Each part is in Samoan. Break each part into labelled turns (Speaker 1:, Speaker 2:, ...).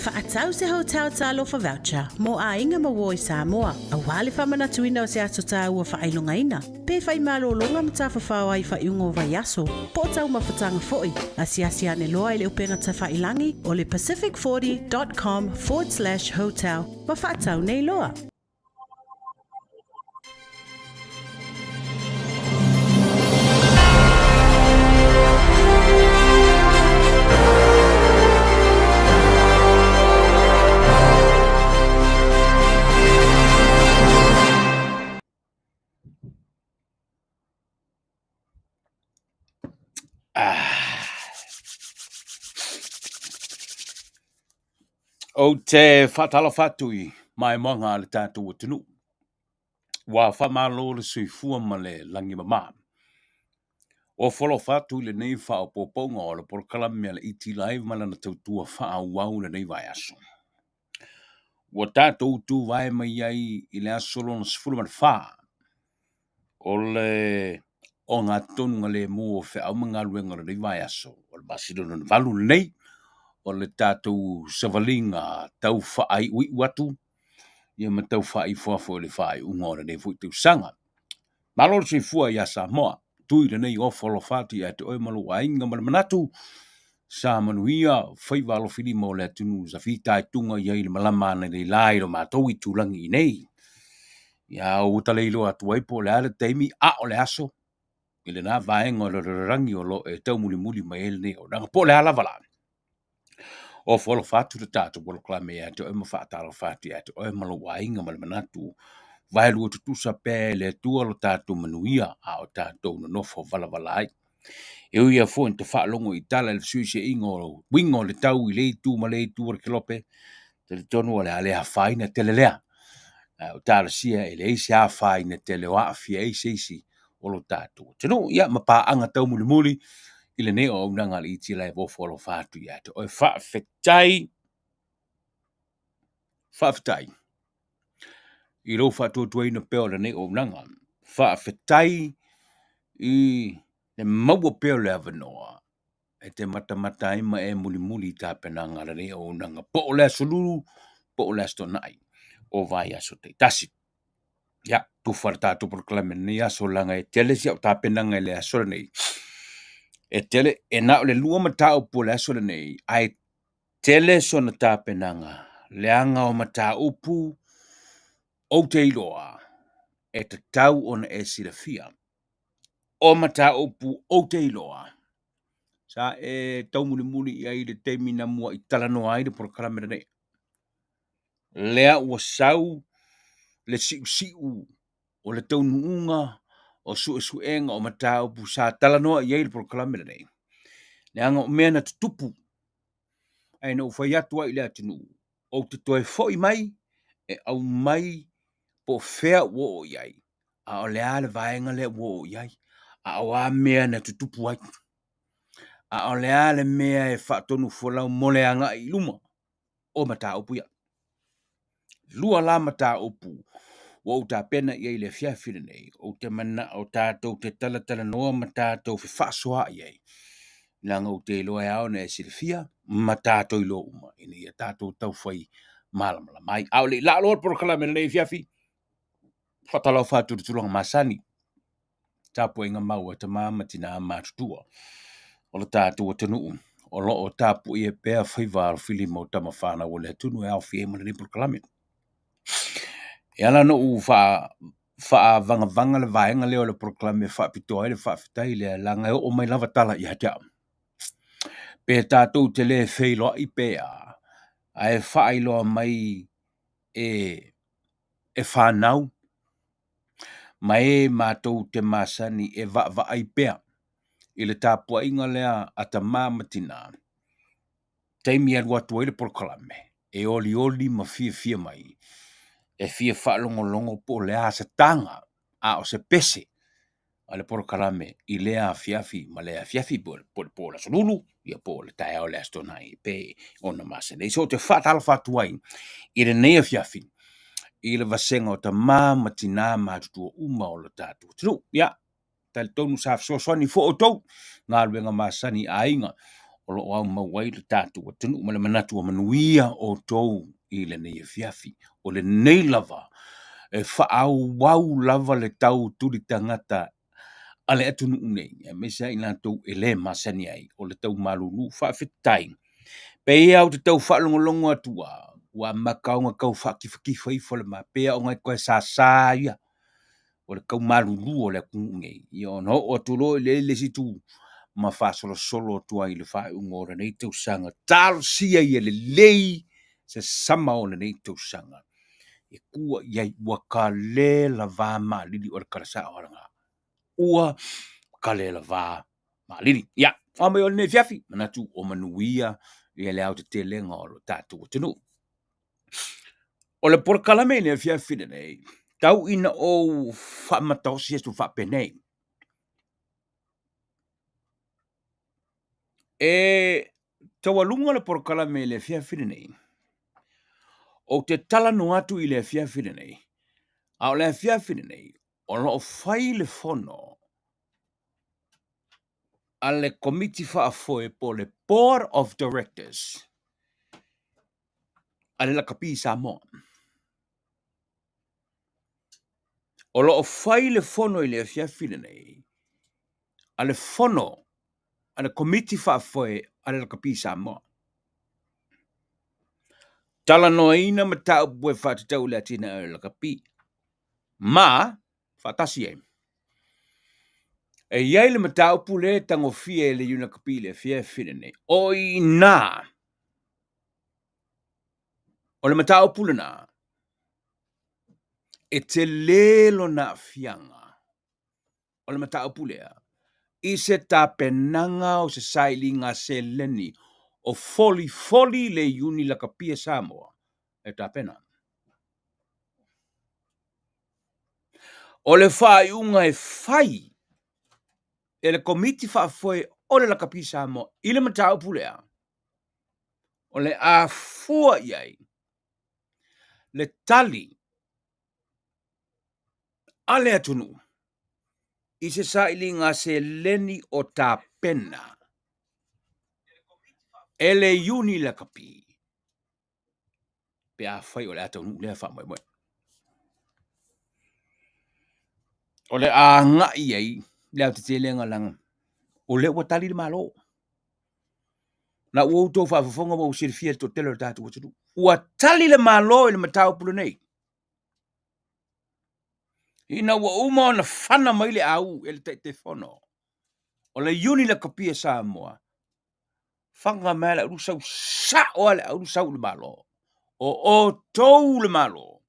Speaker 1: Faatau se Hotel Talofa Voucher mo aiga ma uo i Samoa, aua le faamanatuina o se aso taua faailogaina, pe fai malologa ma tafafao ai i faaiuga o vaiaso, po o taumafataga foi. Asiasi ane loa i le upega tafailagi o le pacific40 dot com forward slash hotel ma faatau nei loa.
Speaker 2: Ou te faatalofa atu i maimoaga a le tatou atunuu. Ua faamalo le soifua ma le lagi mama. Ua folofa atu i lenei faaopoopoga o le polokalame a le ET Live ma lana tautua faaauau i lenei vaiaso. Ua tatou tuvae mai ai i le aso lona 14 o le ogatotonugalemu o feau ma galuega o lenei vaiaso, o le masina lona 8 lenei, o le tatou savaliga tau faaiuiu atu ia ma tau faaifoafo i le faaiuga o lenei foi tausaga. Malo le soifua ia Samoa, tui lenei ofo alofa atu ia te oe ma lou aiga ma le manatu, sa manuia faiva alofilima o le atunuu sa fitaituga i ai le malama analeila i lo matou itulagi i nei. Ia ua ta le iloa atu ai po o le a le taimi a o le aso i lena vaega o le lalolagi o lo o e taumulimuli mai ai lenei auaunaga po o le a lava la. Ofo alofa atu le tatou polokalame ia te oe ma faatalofa atu ia te oe ma lou aiga ma le manatu vaelua tutusa pea e le Atua lo tatou manuia a o tatou nonofo valavala ai. E ui lava foi ina ta faalogo i tala i le fesuisuiaiga o uiga o le tau i le itu ma le itu o le kelope, talitonu o le a le afaina tele lea. Ae o talosia e leai se afaina tele o aafia ai se isi o lo tatou atunuu. Ia ma paaga taumulimuli i lenei auaunaga a le ET Live ofo alofa atu ia te oe. Faafetai, faafetai i lou faatuatuaina pea o lenei auaunaga. Faafetai i le maua pea o le avanoa e te matamata ai ma e mulimuli i tapenaga a lenei auaunaga, po o le Aso Lulu po o le Aso Toonai o vaiaso taitasi. Ia, tufa le tatou polokalame i lenei aso leaga e tele si au tapenaga i le aso lenei. E tele, e na o le lua mataupu o le aso lenei, ae tele sona tapenaga leaga o mataupu ou te iloa e tatau ona e silafia. O mataupu ou te iloa sa e taumulimuli i ai i le taimi na muai talanoa ai le polokalame lenei. Lea ua sau le siusiu o le taunuuga o suesuega o mataupu sa talanoa i ai le polokalame lenei, leaga o mea na tutupu, ae na ou fai atu ai i le atunuu, ou te toe foi mai e aumai po o fea ua oo i ai, a o le a le vaega lea ua oo i ai, a o a mea na tutupu ai, a o le a le mea e faatonufolau mo le agai i luma o mataupu ia. Lua la mataupu ua ou tapena i ai i le afiafi lenei, ou te manao tatou te talatalanoa ma tatou fefaasoaai ai, leaga ou te iloa e ao ona e silafia ma tatou iloa uma ina ia tatou taufai malamalama ai. A o le i laaloa le polokalame i lenei afiafi, faatalofa atu i le tulaga masani, tapuaiga mau a tama ma tina matutua o le tatou atunuu o lo o tapuaia pea faiva alofilima o tama fanau a le atunuu e aofia ai ma lenei polokalame. E ala ona ou faavagavaga le vaega lea o le polokalame e faapitoa ai le faafetai lea, leaga e oo mai lava tala ia te au. Pe tatou te le feiloai pe a, ae faailoa mai e fanau ma e matou te masani e vaavaai pea i le tapuaiga lea a tama ma tina, taimi e alu atu ai le polokalame, e olioli ma fiafia mai, e fia faalogologo po o le a se taga a o se pese a le polokalame i lea afiafi ma lea afiafi, po o le po o le Aso Lulu, ia po o le taeao o le Aso Toonai pe ona masani ai. So ou te faatalofa atu ai i lenei afiafi i le vasega o tama ma tina matutua uma o le tatou atunuu. Ia, talitonu sa fesoasoani foi outou galuega masani i aiga. o lo o aumau ai le tatou atunuu ma le manatu ua manuia outou i lenei afiafi. O lenei lava e faaauau lava le tau tuli tagata a le atunuu nei, aemaise ai latou e le masani ai o le tau malulu. Faafetai. Pei lava ou te tau faalogologo atu lava, ua amata ona tau faakifatifa ifo le ma, pei lava ona e toe sasa ia o le tau malulu o le atunuu nei, ia ona oo atu loa lea i le isi itu ma faasolosolo atu ai i le faaiuga o lenei tausaga. Talosia ia lelei se sama o lenei tausaga e tua i ai ua kale lava maalili o le tala sao lava lena. Ua kale lava maalili. Ia, o a mai o lenei afiafi, manatu o manuia ia le aotetelega o lo tatou atunuu. O le polokalame i le afiafi lenei, tau ina ou faamataosi atu faapenei. E taualuga le polokalame i le afiafi lenei, ou te talanoa atu i le afiafi lenei, a o le afiafi lenei, o lo o fai le fono a le Komiti Faafoe po o le Board of Directors a le Lakapi Samoa. O lo o fai le fono i le afiafi lenei a le fono a le Komiti Faafoe a le Lakapi Samoa. Talanoaina mataupu e faatatau i le atinae o le lakapi ma faatasi ai. E i ai le mataupu lea e tagofia e le Iuni Lakapi i le afiafi lenei, o i ina o le mataupu lena e tele lona aafiaga o le mataupu lea i se tapenaga o se sailiga seleni o folifoli le Iuni Lakapi a Samoa e tapena. O le faaiuga e fai e le Komiti Faafoe o le Lakapi Samoa i le mataupu lea, o le a fua i ai le tali a le atunuu i se sailiga seleni o tapena e le Iuni Lakapi pe afai o le a taunuu lea faamoemoe. O le a agai ai le aotetelega leaga o lea ua tali le Malo. Na ua outou faafofoga ua ou silafia le toatele o le tatou atunuu. Ua tali le Malo i le mataupu lenei. Ina ua uma ona fana mai le au e le Taitaifono o le Iuni Lakapi a Samoa, fana mai le aulu sau sao lava le aulu sau i le Malo. O outou le Malo,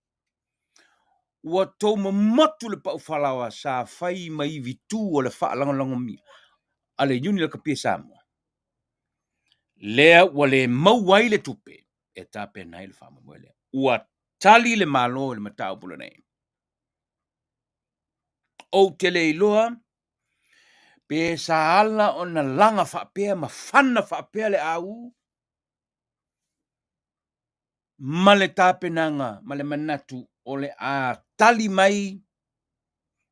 Speaker 2: ua tou momotu le pau falaoa sa fai ma ivitu o le faalagolagomia a le Iuni Lakapi a Samoa, lea ua le maua ai le tupe e tapena ai le faamoemoe lea. Ua tali le Malo i le mataupu lenei. Ou te le iloa pe sa ala ona laga faapea ma fana faapea le au ma le tapenaga ma le manatu o le a tali mai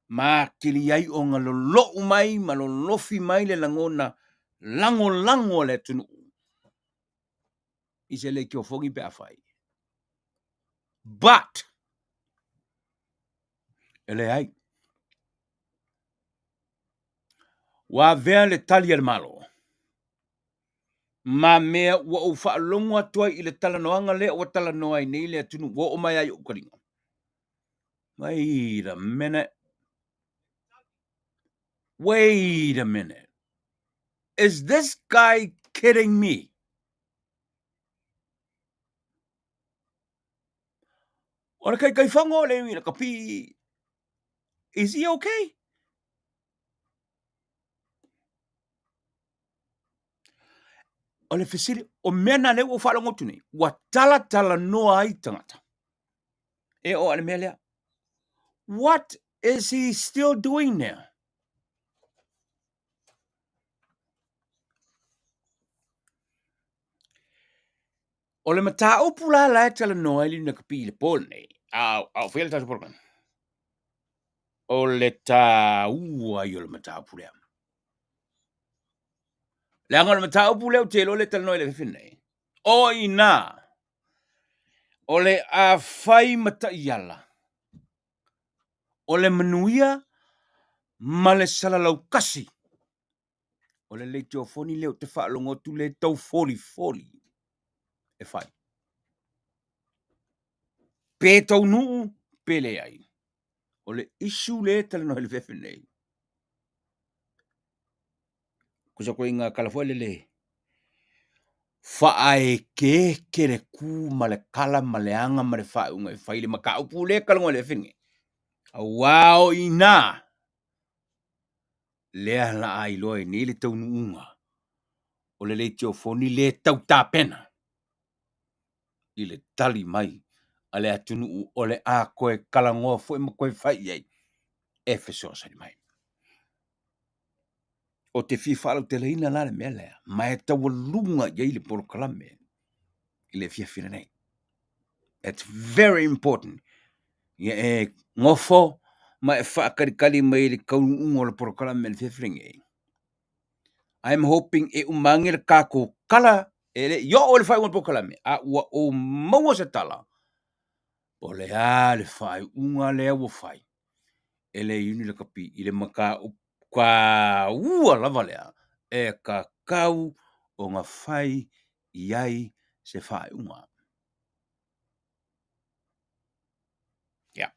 Speaker 2: ma atili ai ona lolou mai ma lolofi mai le lagona lagolago a le atunuu i se leitio fogi pe afai. But, e leai. Ua avea le tali a le Malo ma mea ua ou faalogo atu ai i le talanoaga lea ua talanoa ai nei le atunuu ua oo mai ai i ou taliga. Wait a minute. Wait a minute. Is this guy kidding me? O le Taitaifono o le Iuni Lakapi, is he okay? O le fesili, o mea na lea ua ou faalogo atu nei, ua talatalanoa ai tagata. E oo a le mea lea. What is he still doing there? O le mataupu la la e talanoa ai le Iuni Lakapi i le po lenei, a o faia le tatou polokalame, o le taua ia o le mataupu lea. Leaga o le mataupu lea ou te iloa le talanoa i le afiafi nei, o i ina o le a fai ma taiala o le manuia ma le salalaukasi o le leitiofoni lea ou te faalogo atu lea e tau folifoli e fai. Pe taunuu pe leai. O le issue lea e talanoa i le afiafi nei. Kusa koe ngā kala foi lele faaekeeke le kū ma le kala ma le aga ma le faaiuga e fai i le mataupu lea e talanoa i le afiafi nei. Auā o i ina lea la a iloa ai nei le taunuuga o le leitiofoni lea e tau tapena i le tali mai a le atunuu o le a toe talanoa foi ma toe fai i ai e fesoasoani mai. Ou te fia faalauteleina la le mea lea, ma e taualuga i ai le polokalame i le afiafi lenei. It's very important. Ia e nofo ma e faatalitali mai i le taunuuga o le polokalame i le afiafi lenei. I'm hoping e uma ane le tatou tala, e le i oo i le faaiuga o le polokalame, a ua ou maua se tala, po o le a le faaiuga lea ua fai e le Iuni Lakapi i le mataupu taua lava lea e tatau ona fai i ai se faaiuga. Ia.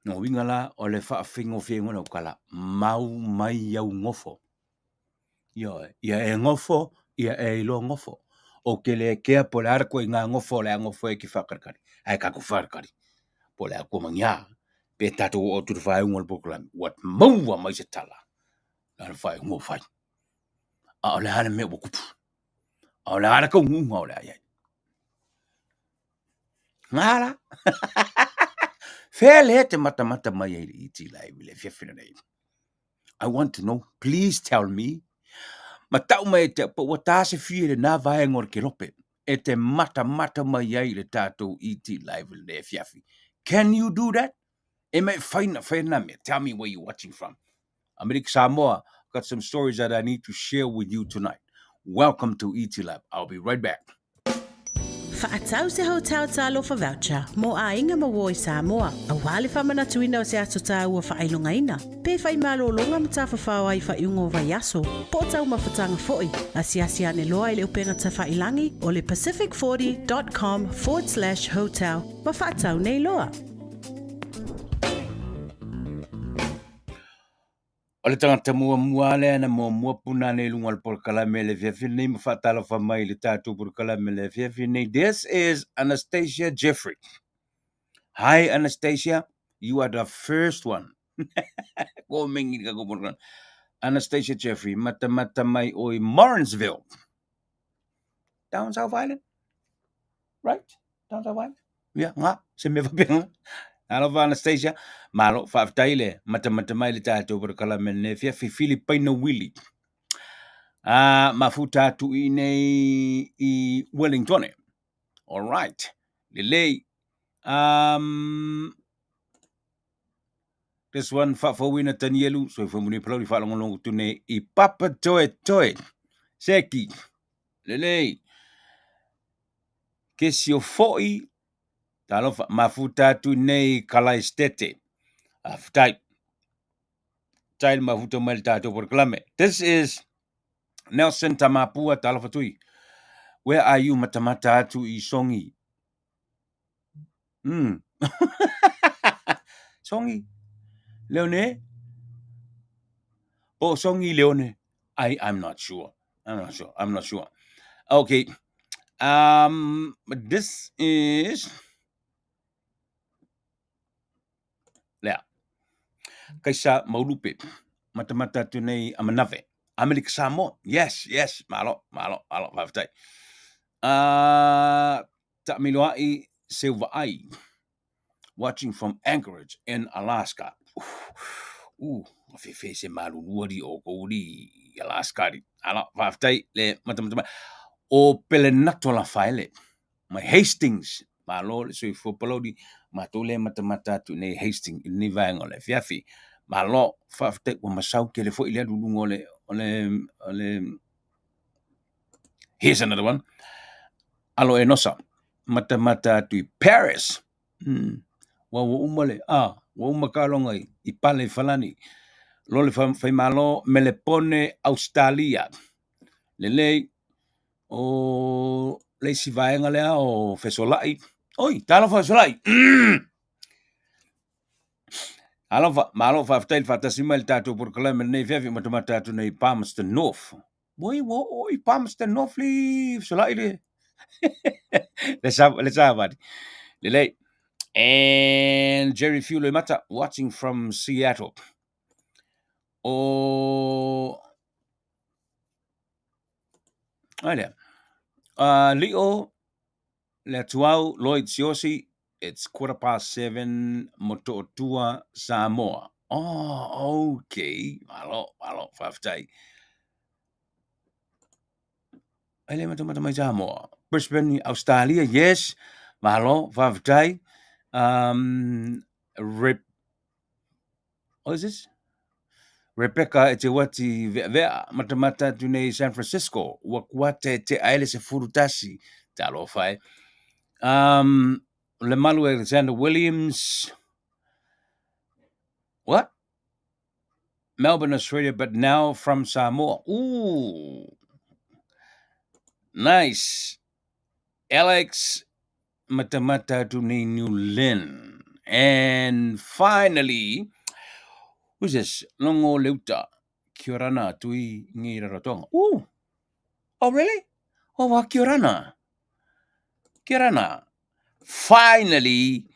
Speaker 2: Lona uiga la, o le faafaigofieina o lau tala, mau mai au nofo. Ioe, ia e nofo, ia e iloa nofo. Ou te le kea po o le a le ituaiga nofo o le a nofo ai e te faatalitali, ae tatou faatalitali po o le a tua pe tatou oo atu i le faaiuga o le polokalame ua maua mai se tala na o le faaiuga ua fai. A o le a le mea ua tupu? A o le a le taunuuga o le a i ai? Ngā la. Fea lea e te matamata mai ai i le ET Live i le afiafi lenei? I want to know, please tell me. Ma tau mai e te au, ua ta se fia i lena vaega o le kelope e te matamata mai ai i le tatou ET Live i lenei afiafi. Can you do that? E mai fai na fai na mea. Tell me where you watching from. Amerika Samoa, got some stories that I need to share with you tonight. Welcome to ET Live. I'll be right back.
Speaker 1: Faatau se hotel talofa voucher mō Aiga ma Uo i Samoa, aua le faamanatuina o se aso tāua faailogaina, pe whai malōlōga ma tāwhawhao ai whaiuga o vaiaso, po o taumafataga foi, asiasi ane loa i le upega tawhailangi o le pacific40 dot com forward slash hotel ma faatau nei loa.
Speaker 2: O le tagata muamua lea na muamua puna ane i luga o le polokalame i le afiafi lenei ma faatalofa mai i le tatou polokalame i le afiafi lenei. This is Anastasia Jeffrey. Hi Anastasia, you are the first one. Ko mengi ka ko polokalame. Anastasia Jeffrey, matamata mai o i Morrinsville. Down South Island. Right? Down South Island. Ia, ngā, se mea faapena. Alofa Anastasia, malo, faafetai le matamata mai le tatou polokalame lenei afiafi, Filipaina Wili. Ah, mafuta atu i nei i Wellington. All right. Lelei. Um, this one, faafouina Tanielu, soifua manuia Palauli, faalogologo atu nei i Papatoetoe. Seki. Lelei. Kesio foi, talofa, mafuta atu nei i Kalaestete. Faafetai. Tai le mafuta mai le tatou polokalame. This is Nelson Tamapua, talofa tui. Where are you matamata atu i Songi? Mm. Songi? Leone? Po Songi Leone? I, I'm not sure. I'm not sure. I'm not sure. Okay. Um, this is Lea. Kaisa Maulupe. Matamata atu nei a Manave. Amerika Samoa. Yes, yes. Malo, malo, malo. Faafetai. Uh, Taamiloa'i Seuvaai. Watching from Anchorage in Alaska. Uh, fefe se malulua li o kou li i Alaska li. Ala, faafetai le matamata mai. O Pelenato Lafaele, mai Hastings, malo le soifua palauli, matou le matamata atu nei Hastings i lenei vaega o le afiafi. Malo, faafetai, ua masau tele foi le alu i luga o le, o le, o le, Here's another one. Alo Enosa, matamata atu i Paris. Ua ua uma le, ah, ua uma kaloga i, i pale i Falani. Lole Faimalo, Melepone, Australia. Lelei, o le isi vaega lea o Fesolai. Oi, talofa Fesolai. Alofa, malo faafetai le faatasi mai le tatou polokalame lenei afiafi matamata atu nei Palmerston North. Oi, ua oo i Palmerston North le Fesolai le le sa le savali. Lelei. And Jerry Fiu Loimata watching from Seattle. O ai lea. Lio le Atuau Lloyd Siosi it's 7:15 Motootua Samoa. Oh, okay. Malo, malo, faafetai. Ai le matamata mai Samoa. Brisbane, Australia, yes. Malo, faafetai. Rep, what is this? Rebecca e te wati veavea, matamata atu nei San Francisco, ua kuata e te aele se furu tasi, talofa e. Lemalu Alexander Williams, what? Melbourne, Australia, but now from Samoa. Ooh, nice. Alex matamata atu nei New Lynn. And finally, who's this? Longo Leuta. Kia orana tui ngi Rarotonga. Ooh. Oh, really? Oh, wa kia orana. Kia orana. Finally,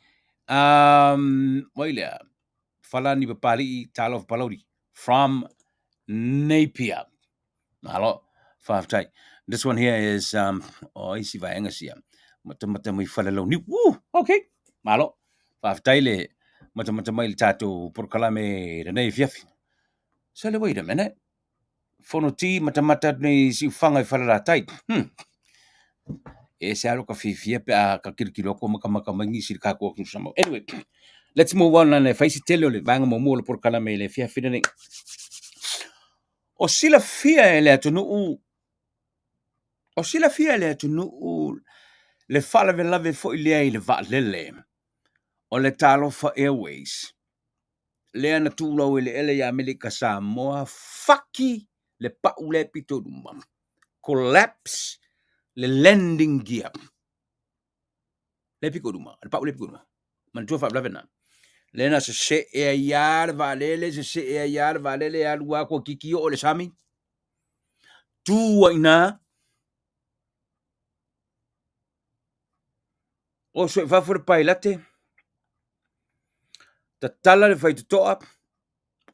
Speaker 2: wai lea, Falani Papali'i Talofa Palauli from Napier. Malo, faafetai. This one here is, oh, isi vaega sia. Matamata mai Falelauniu. Woo, okay. Malo, faafetai le matamata mai le tātou porokalame lenei afiafi. Sale, wait a minute. Fono ti matamata atu nei Siufaga i Falelatai. E se alo ka fiafia pe a ka kilokilo atu makamaka mai nisi i le kākou atunuu Samoa. Anyway, let's move on lana e fai se tele o le vaega muamua o le porokalame i le afiafi lenei. O silafia e le atunuu, o silafia e le atunuu le faalavelave foi lea i le vaalele o le Talofa Airways lea na tu laueleele i Amerika Samoa, faki le pau lea e pito i luma, collapse le landing gear lea e pito i luma, le pau lea e pito i luma. Manatua faalavelave lena. Lea na sesee ai lava le vaalele, sesee ai lava le vaalele, alu lava toeitiiti oo i le sami, tu ai i ina, oso i fafo le pailate, tatala le faitotoa,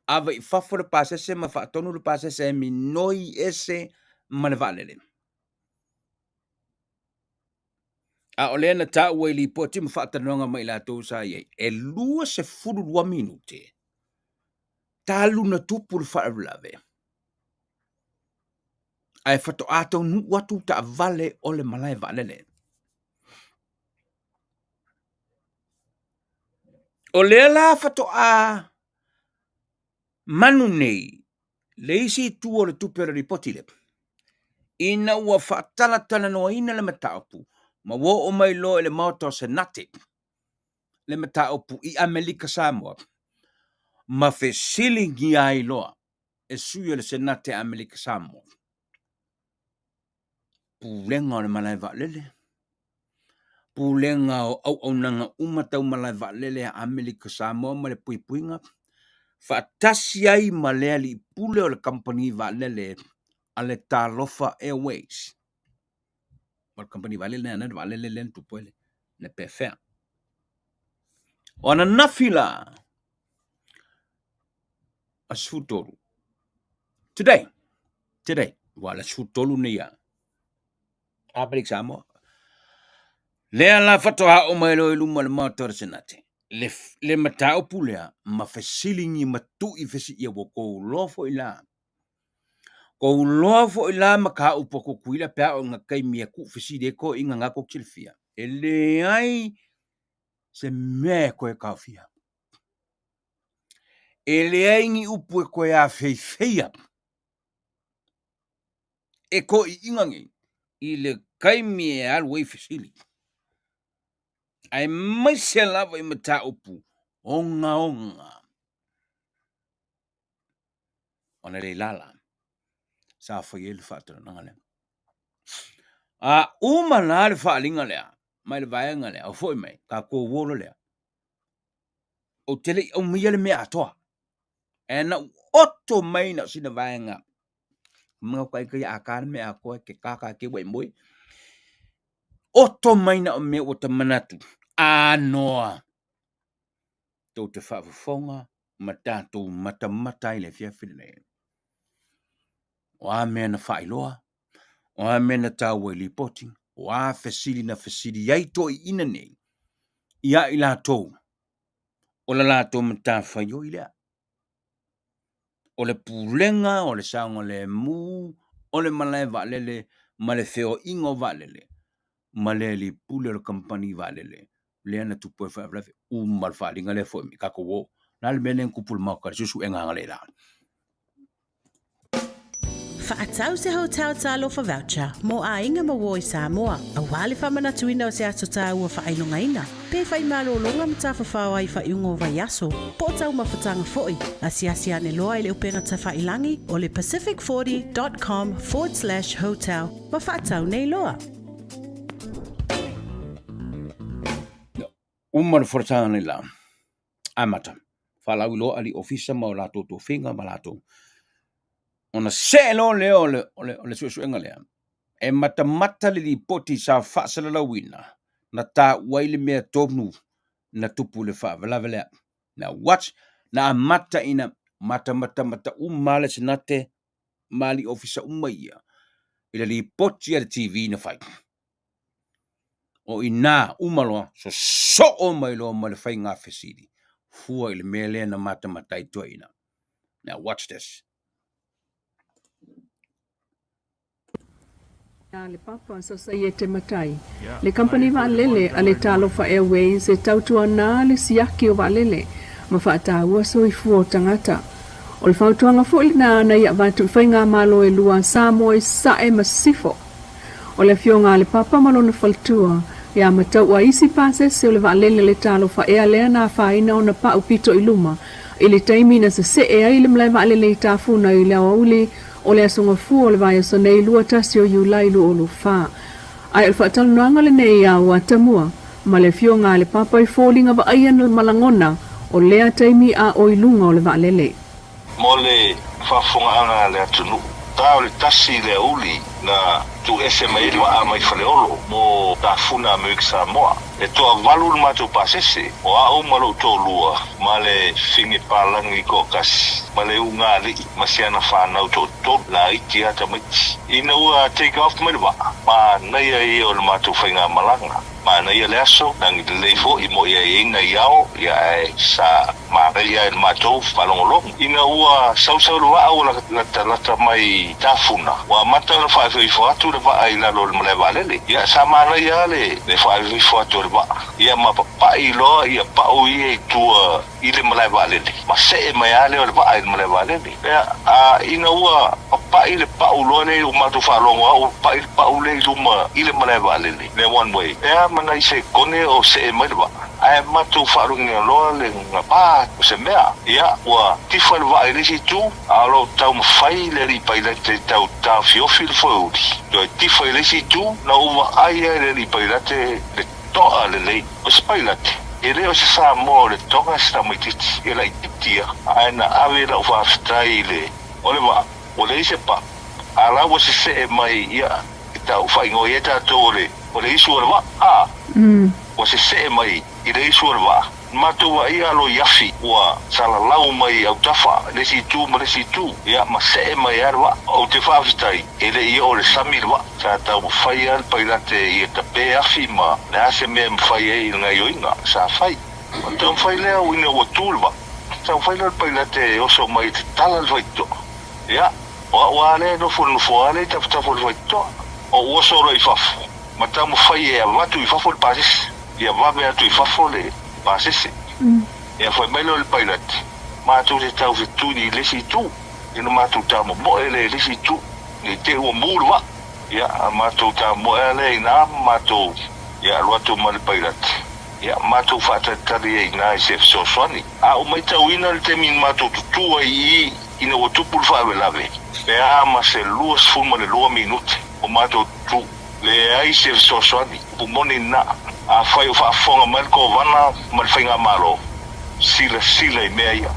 Speaker 2: ave i fafo le pasese ma faatonu le pasese e minoi ese ma le vaalele. A o lea na taua i lipoti ma faatalanoaga ma i latou sa i ai, e 22 minute talu na tupu le faalavelave, ae faatoa taunuu atu taavale o le malae vaalele. O lea la faatoa manu nei le isi itu o le tupe o le lipoti lea, ina ua faatalatalanoaina le mataupu ma ua oo mai loa i le Maota o Senate le mataupu i Amerika Samoa ma fesiligia ai loa e sui o le Senate a Amerika Samoa pulega o le malae vaalele, pulega o auaunaga uma tau malae vaalele a Amerika Samoa ma le puipuiga, faatasi ai ma le alii pule o le kamupani vaalele a le Talofa Airways. O le kamupani vaalele lea, le vaalele lea na tupu ai le pefea. O ananafi la, aso 13. Today, today, ua le aso 13 nei a Amerika Samoa. Lea la faatoa oo mai loa i luma o le Maota o le Senate, le, le mataupu lea ma fesiligia ma tui fesiia ua kou loa foi la. Kou loa foi la mataupu a Tutuila pe a oo ina taimi e tuufesili ai toeaiina na tou te silafia. E leai se mea e toe taofia. E leai ni upu e toe afeifeia e toeaiina nei. i le taimi e alu ai fesili, aemaise lava i mataupu ogaoga. Ona le lala sa fai ai le faatalanoaga lea. A uma la le faaaliga lea mai le vaega lea, o foi mai, tatou o loa lea. Ou te le i aumaia le mea atoa, ae na ou oto mai na o sina vaega. Manatu ai a ta le mea atoa e te tata te ua e moe. Oto mai na o mea ua ta manatu, anoa. Tou te faafofoga ma tatou matamata ai i le afiafi lenei. O a mea na faailoa, o a mea na taua i lipoti, o a fesili na fesili ai toeaiina nei ia i latou o le latou matafaioi lea. O le pulega o le saogalemu o le malae vaalele ma le feoaiga o vaalele ma le alii pule o le kamupani vaalele lea na tupu ai le faalavelave. Uma le faaaliga lea foi mai tatou o. O le a le mea lea na tupu i le Maota i le suesuega analeila?
Speaker 1: Faatau se Hotel Talofa Voucher mo aiga ma uo i Samoa, aua le faamanatuina o se aso taua faailogaina, pe fai malologa ma tafafao ai i faaiuga o vaiaso, po o taumafataga foi. Asiasi ane loa i le upega tafailagi o le pacific40 dot com forward slash hotel ma faatau nei loa.
Speaker 2: Uma le folasaga nei la, amata, faalauiloa alii ofisa ma o latou tofiga ma latou. Ona see loa lea o le, o le, o le suesuega lea, e matamata le lipoti sa faasalalauina na taua ai le mea tonu na tupu i le faalavelave lea. Now what? Na amata ina matamatamata uma le Senate ma alii ofisa uma ia i le lipoti a le TV na fai. O i ina uma loa sosoo mai loa ma le faiga fesili fua i le mea lea na matamata ai toeaiina. Now watch this.
Speaker 3: A le Papa Sosaiete Matai, le kamupani vaalele a le Talofa Airways e tautuana le siaki o vaalele ma faataua soifua o tagata. O le fautuaga foi lena na ia avatu i faigamalo e lua Samoa i Sasae ma Sisifo. O le afioga a le Papa ma lona faletua, ia mataua isi pasese o le vaalele le Talofa Air lea na afaina ona pau pito i luma i le taimi na sesee ai le malae vaalele i Tafuna i le aoauli o le Aso Gafua o le vaiaso nei 21 o Iulai 2024. Ae o le faatalanoaga lenei ia Uatamua ma le afioga a le Papa i foliga vaaia ma lagona o lea taimi a o i luga o le vaalele.
Speaker 4: Mo le faafofogaaga a le atunuu, ta o le tasi i le aoauli na tuu ese mai ai le vaa mai Faleolo mo Tafuna Amerika Samoa. E toavalu le matou pasese, o au ma lou toalua ma le fine palagi toatasi ma le ugaalii ma si ana fanau toatolu laiti a tamaiti. Ina ua take off mai le vaa, manaia ia o le matou faigamalaga. Manaia le aso, lagi lelei foi mo ia i ai nai ao, ia ae sa manaia ai le matou faalogologo. Ina ua sausau le vaa ua latalata mai Tafuna, ua amata ona faaifo atu le vaa i lalo o le malae vaalele. Ia sa manaia lava le faaifo atu o le vaa, ia ma papai loa ia pau ia i tua i le malae vaalele, ma see mai lava lea o le vaa i le malae vaalele. Ia, a ina ua papai le pau loa lea ua matou faalogo lava ua papai le pau lea i luma i le malae vaalele, le one way, ea ma nai sekone o see mai le vaa, ae matou faalogo loa le gapa o se mea, ia, ua tifa le vaa i le isi itu, a o lo o taumafai le alii pailate e tau taofiofi le foeuli, toe tifa i le isi itu, na ou vaai lava i le alii pailate le Toa lelei. O se pailate, e le o se Samoa o le toga se tamaitiiti, e laitiiti ia, ae na ave lau faafetai i le o le vaa, ua leai se paa, a la ua sesee mai ia e tau faaigoa ai tatou o le o le isu o le vaa, a ua sesee mai i le isu o le vaa. Matou vaaia loi afi ua salalau mai autafa le isi itu ma le isi itu, ia ma see mai ai le vaa. Ou te faafetai e le i oo i le sami le vaa. Sa taumafai lava le pailate ia tape afi ma le a se mea e mafai ai i le gaioiga sa fai. Ona taumafai lea ina ua tu le vaa, taumafai lea o le pailate e oso mai e tatala le faitotoa. Ia, o au lava lea e nofo i le nofoa lea i tafatafa o le faitotoa. Ou oso loa i fafo ma taumafai e avatu i fafo le pasese. Ia vave atu i fafo le pasese. Ia fai mai lea o le pailate, matou te tau fetuli i le isi itu, ina matou tamomoe lea i le isi itu, ne i te i ua mu le vaa. Ia, a matou tamoe lava lea i ina ma matou, ia, alu atu ma le pailate. Ia, matou faatalitali ai i ina i se fesoasoani. A ou matauina le taimi na matou tutu ai i i, ina ua tupu le faalavelave, pe a ma se 22 minute o matou tutu, leai se fesoasoani. Upu moni lena, afai o faafofoga mai le Kovana ma le Faigamalo, silasila i mea ia.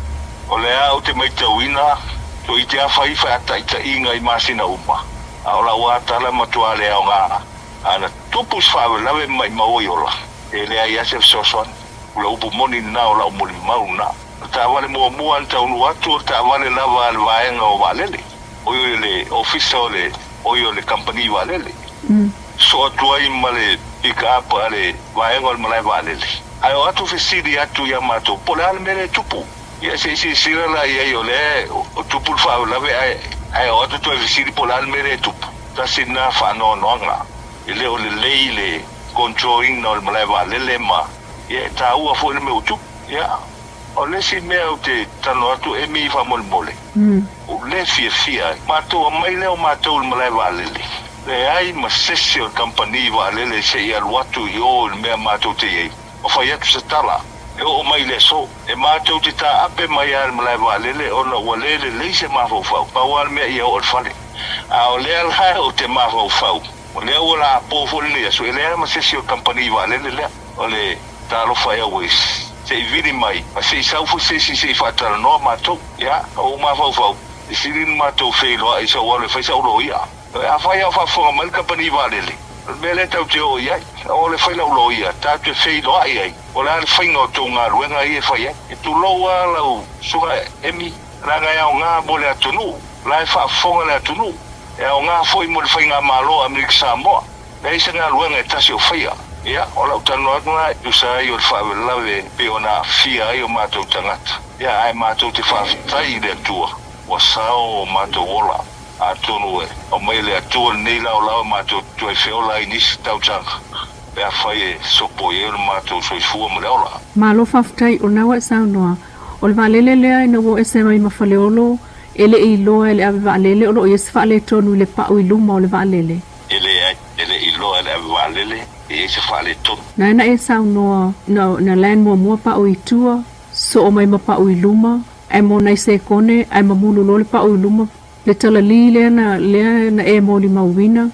Speaker 4: O lea ou te matauina, toeitiiti lava fai faataitaiga i masina uma, a o lau lava tala e matua le aoga. A na tupu se faalavelave ma maimau ai ola, e leai lava se fesoasoani. O le upu moni lena o lau molimau lena. O le taavale muamua na taunuu atu o le taavale lava a le vaega o vaalele, oi o le ofisa o le oi o le kamupani vaalele. Sosoo atu ai ma le pick up a le vaega o le malae vaalele. Ae o atu fesili atu ia matou, po o le a le mea lea e tupu? Ia se i silasila la i ai o lea o tupu le faalavelave ae ae o atu toe fesili po o le a le mea lea e tupu. Tasi lena faanoanoaga, e le o lelei le control ina o le malae vaalele ma ia e taua foi le mea ua tupu. Ia, o le isi mea ou te talanoa atu Amy faamolemole, ou le fiafia ai. Matou aumai lea o matou i le malae vaalele, leai ma sese o le kamupani vaalele se i alu atu i o i le mea matou te i ai ma fai atu se tala. E oo mai i le aso, e matou te taape mai lava i le malae vaalele ona ua le lelei se mafaufau, pau lava le mea ia oo i le fale. A o lea la ou te mafaufau, o lea ua lapo foi lenei aso, e leai ma sese o le kamupani vaalele lea. O le Talofa Airways, se i vili mai, ma se i sau foi se isi se i faatalanoa matou. Ia, ou mafaufau, e sili ona matou feiloai i sou alu e fai sau loia. Afai lava o faafofoga mai le kamupani vaalele, o le mea lea tatou te oo i ai, o le fai lau loia, tatou te feiloai ai, o le a le faiga o tou galuega ia e fai ai. E tulou lava lau Susuga Emi, leaga e aoga mo le atunuu, o la e faafofoga le atunuu, e aoga foi mo le Faigamalo a Amerika Samoa. Leai se galuega e tasi o faia. Ia, o lau talanoa atu lena e tusa ai o le faalavelave e pei ona aafia ai o matou tagata. Ia, ae matou te faafetai i le Atua, ua sao o matou ola. Atonu e aumai e le Atua lenei laolao e matou te toe feola ai nisi tausaga, pe afai e sopo i ai o le matou soifua ma le ola.
Speaker 3: Malo faafetai o lena ua e saunoa. O le vaalele lea ina ua o ese mai ma Faleolo, e le i iloa e le ave vaalele o lo o i ai se faaletonu i le pau i luma o le vaalele.
Speaker 4: E leai, e le i iloa e le ave vaalele e i ai se faaletonu.
Speaker 3: Na na e saunoa na na land muamua pau i tua, soo mai ma pau i luma, ae mo nai sekone ae mamulu loa le pau i luma, le talalī lea na lea na e molimauina,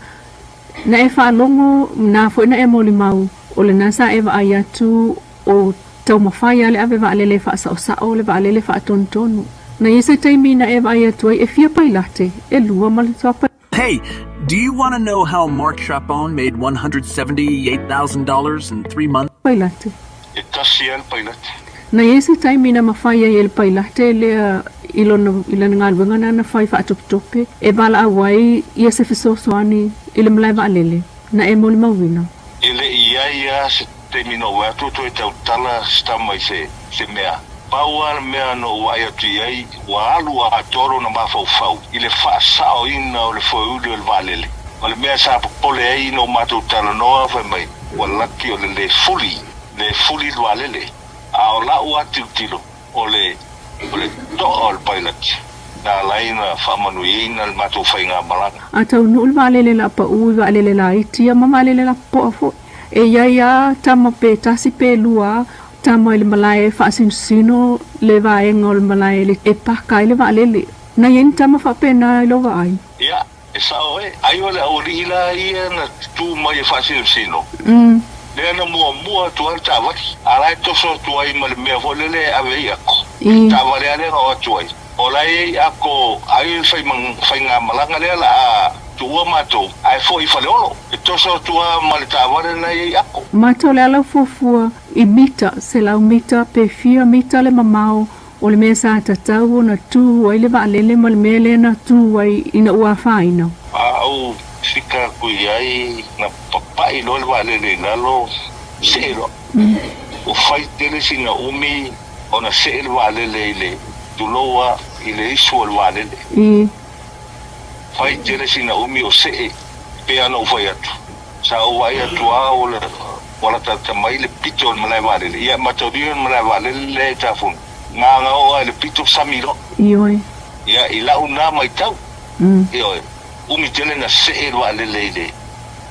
Speaker 3: na e faalogo na foi na e molimau o lena sa e vaai atu o taumafai lava le ave vaalele e faasaosao le vaalele faatonutonu. Na i ai se taimi na e vaai atu ai e fia pailate, e lua ma le tuapa.
Speaker 5: Hey, do you want to know how Mark Chapon made $178,000 in 3 months?
Speaker 3: Pailate.
Speaker 4: E tasi lava le pailate.
Speaker 3: Na i ai se taimi na mafai ai e le pailate lea i lona, i lana galuega na na fai faatopetope e valaau ai ia se fesoasoani i le malae vaalele, na e molimauina.
Speaker 4: E le i i ai lava se taimi na ou vaai atu toe tautala se tama i se, se mea. Pau lava le mea na ou vaai atu i ai, ua alu atoa lona mafaufau i le faasaoina o le foeuli o le vaalele. O le mea sa popole ai ina ua matou talanoa, fai mai, ua laki o le lē fuli, lē fuli le vaalele. A o la'u lava tilotilo, o le, o le to'a o le pailati na ala ai ona faamanuiaina le matou faigamalaga.
Speaker 3: A taunuu le vaalele lapaū i vaalele laiti ia ma vaalele lapopoa foi. E i ai lava tama pe tasi pe lua tama i le malae e faasinosino le vaega o le malae e paka ai le vaalele. Na i ai ni tama faapena i lou vaai?
Speaker 4: Ia, e sao e. Ai o le aualii la ia na tutū mai e faasinosino, lea na muamua atu ai le taavale, a la e toso atu ai ma le mea foi lele e ave ai ako. Le taavale lava lea na o atu ai. O la e i ai ako ai le faigamalaga lea la a tuua matou ae foi i Faleolo. E toso atu lava ma le taavale la e i ai ako.
Speaker 3: Matou le ala fuafua i mita, 100 mita pe fia mita le mamao o le mea sa tatau ona tu ai le vaalele ma le mea lea na tu ai ina ua afaina.
Speaker 4: A ou fika atu i ai na papai loa le vaalele i lalo, see loa. Ua fai tele sina umi ona see le vaalele i le tulou a i le isu o le vaalele. Fai tele sina umi o see pei ona ou fai atu. Sa ou vaai atu lava ua ua latalata mai le pito o le malae vaalele. Ia mataulia le malae vaalele lea e tafunu. Gagaoa i le pito sami loa.
Speaker 3: Ioe.
Speaker 4: Ia i lau na matau. Ioe. Umi tele na see le vaalele i le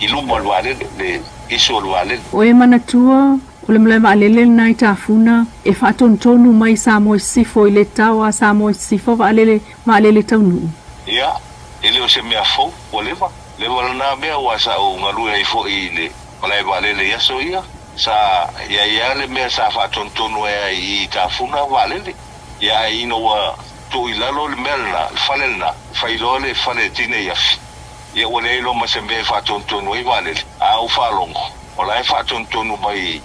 Speaker 4: i luma o le vaalele, le isu o le vaalele.
Speaker 3: O e manatua, o le malae vaalele lena i Tafuna e faatonutonu mai Samoa i Sisifo i le tao a Samoa i Sisifo vaalele vaalele taunuu.
Speaker 4: Ia, e le o se mea fou, ua leva. Leva lena mea aua sa ou galue ai foi i le malae vaalele i aso ia. Sa i ai lava le mea sa faatonutonu ai i i Tafuna vaalele. Ia ae ina ua tuu i lalo le mea lena, le fale lena, fai loa le fale e tinei afi. Ia ua leai loa ma se mea e faatonutonu ai vaalele. A ou faalogo, o la e faatonutonu mai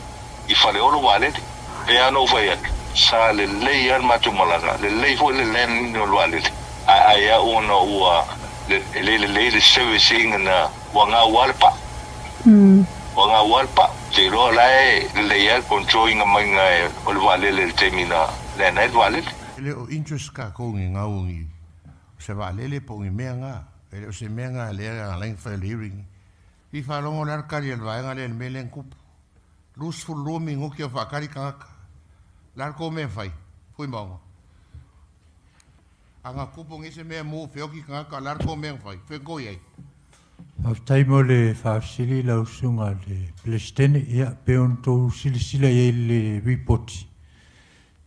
Speaker 4: i Faleolo vaalele. Pei lava ona ou fai atu, sa lelei lava le matou malaga, lelei foi le landing o le vaalele, ae ai au ona ua le lelei le service ina ua gau lava le pau. Ua gau lava le pau. Ou te iloa o la e lelei lava le control ina maiga o le vaalele i le taimi na land ai le vaalele.
Speaker 6: E le o interest kakou ni gau ni se vaalele po o ni mea na. E le o se mea na lea na ala ai ona fai o le hearing. I faalogo le a le tali a le vaega lea i le mea lea na tupu. 22 minute o faatali tagata. O le a le tou mea e fai? Fuimaono. A na tupu nei se mea mu feoti tagata, o le a le tou mea na fai? Fea na tou i ai?
Speaker 7: Faafetai mo le faafesili lau Susuga i le Peresetene. Ia, pei ona outou silasila i ai i le Lipoti,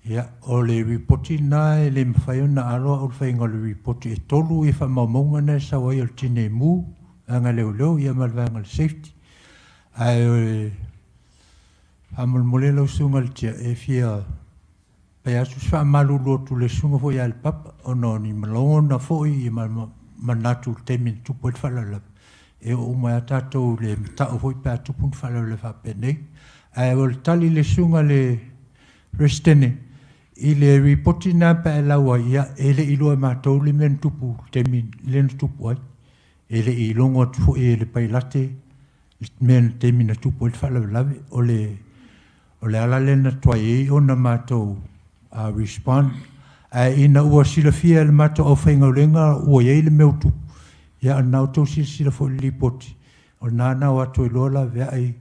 Speaker 7: ia, o le Lipoti lena e le mafai ona alo au le faiga o le Lipoti. E tolu ia faamaumauga na e sau ai o le Tinei Mu, Vaega Leoleo, ia ma le Vaega o le Safety. Ae faamolemole lau Susuga i le Tia, e fia fai atu se faamalulu atu i le Susuga foi ia Lepapa, ona o ni lagona foi ma manatu i le taimi na tupu ai le faalavelave. E oo uma ai lava tatou i le matau foi pe a tupu ni faalavelave faapenei. Ae o le tali i le Susuga i le Peresetene, i le lipoti lena pe a e lau ai, ia e le i iloa e matou le mea na tupu i le taimi lea na tupu ai. E le i logo atu foi e le pailate le mea le taimi na tupu ai le faalavelave. O le, o le ala lea na tuai ai ona matou respond. Ae ina ua silafia e le matou aufaigaluega ua i ai le mea ua tupu, ia o lena ua outou silasila foi i le lipoti, o lena na o atu ai loa laveai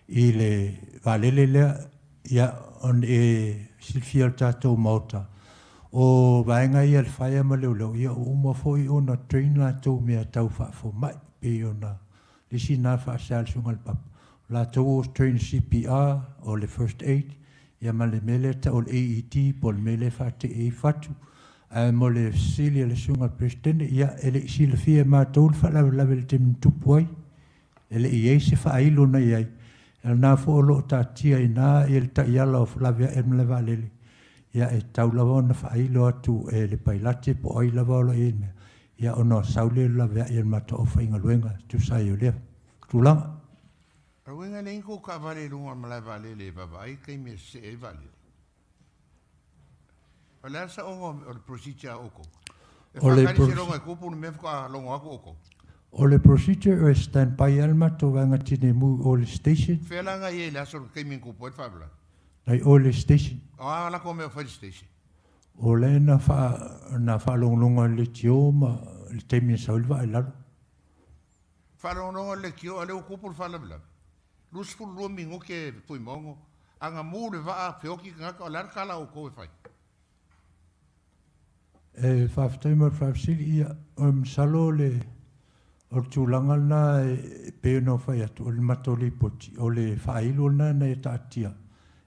Speaker 7: i le vaalele lea, ia, ona e silafia e le tatou Maota, o vaega ia le fire ma leoleo, ia ua uma foi ona train latou i mea tau faafomai, pei ona le isi lena faasea a le Susuga i le Papa, o latou o train CPR, o le first aid, ia ma le mea lea e tau o le AED po o le mea lea e faate'i ai fatu. Ae mo le fesili a le Susuga i le Peresetene, ia e le i silafia e matou le faalavelave i le taimi na tupu ai, e le i i ai se faailo na i ai. O lena foi o lo o taatia i ina le taiala o laveai ma le vaalele, ia e tatau lava ona faailo atu e le pailate po o ai lava o lo o i ai le mea, ia ona sau lea o le laveai a le matou aufaigaluega e tusa ai o lea tulaga.
Speaker 6: O le uiga e leai ni tou taavale i luga o le malae vaalele e vaavaai le taimi e sesee ai vaalele. O le a le saoga o le procedure a outou? E faatali seiloga e tupu le mea faatoa logo atu outou?
Speaker 7: O le procedure e stand by lava le matou vaega tineimu i o i le station.
Speaker 6: Fea la na i ai i le aso le taimi na tupu ai le faalavelave?
Speaker 7: Na i o i le station.
Speaker 6: O a latou mea o fai i le station?
Speaker 7: O lea na faa, na faalogologo i le leitio ma le taimi na sau ai le vaa i lalo.
Speaker 6: Faalogologo i le leitio a o lea ua tupu le faalavelave? 22 minute e Fuimaono, a na mu le vaa feoti tagata, o le a le tala a outou e fai?
Speaker 7: E faafetai mo le faafesili, ia, masalo o le, o le tulaga lena e pei ona ou fai atu, o le matou lipoti, o le faailo lena na ia taatia,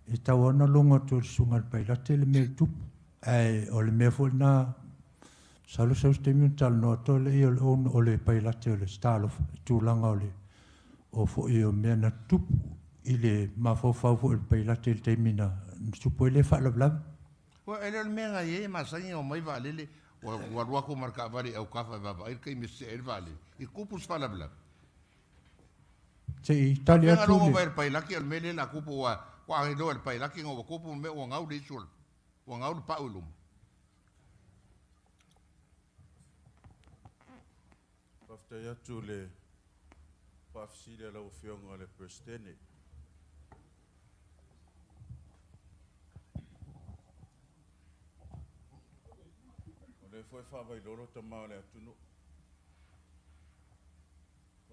Speaker 7: e tatau lava ona logo atu e le Susuga i le Pailate le mea e tupu. Ae o le mea foi lena, masalo sau se taimi ona talanoa atu ai lea o le Pailate o le Star Alofa i tulaga o le o foi o mea na tutupu i le mafaufau foi o le Pailate i le taimi na tupu ai lea faalavelave.
Speaker 6: Ua, e le o le mea na i ai e masani ona omai vaalele, ua, ua alu atu ma le taavale i autafa e vaavaai le taimi e sesee ai le vaalele, i tupu se faalavelave.
Speaker 7: Se i tali
Speaker 6: Faapefea
Speaker 7: atu
Speaker 6: logo
Speaker 7: le.
Speaker 6: mai e le pailaki o le mea lea o le a tupu, ua, ua agiloa e le pailaki ina ua tupu le mea ua gau le isu o le, ua gau le pau i luma.
Speaker 8: Faafetai atu i le faafesili a lau Afioga i le Peresetene. O lea foi e faavailolo tama o le atunuu.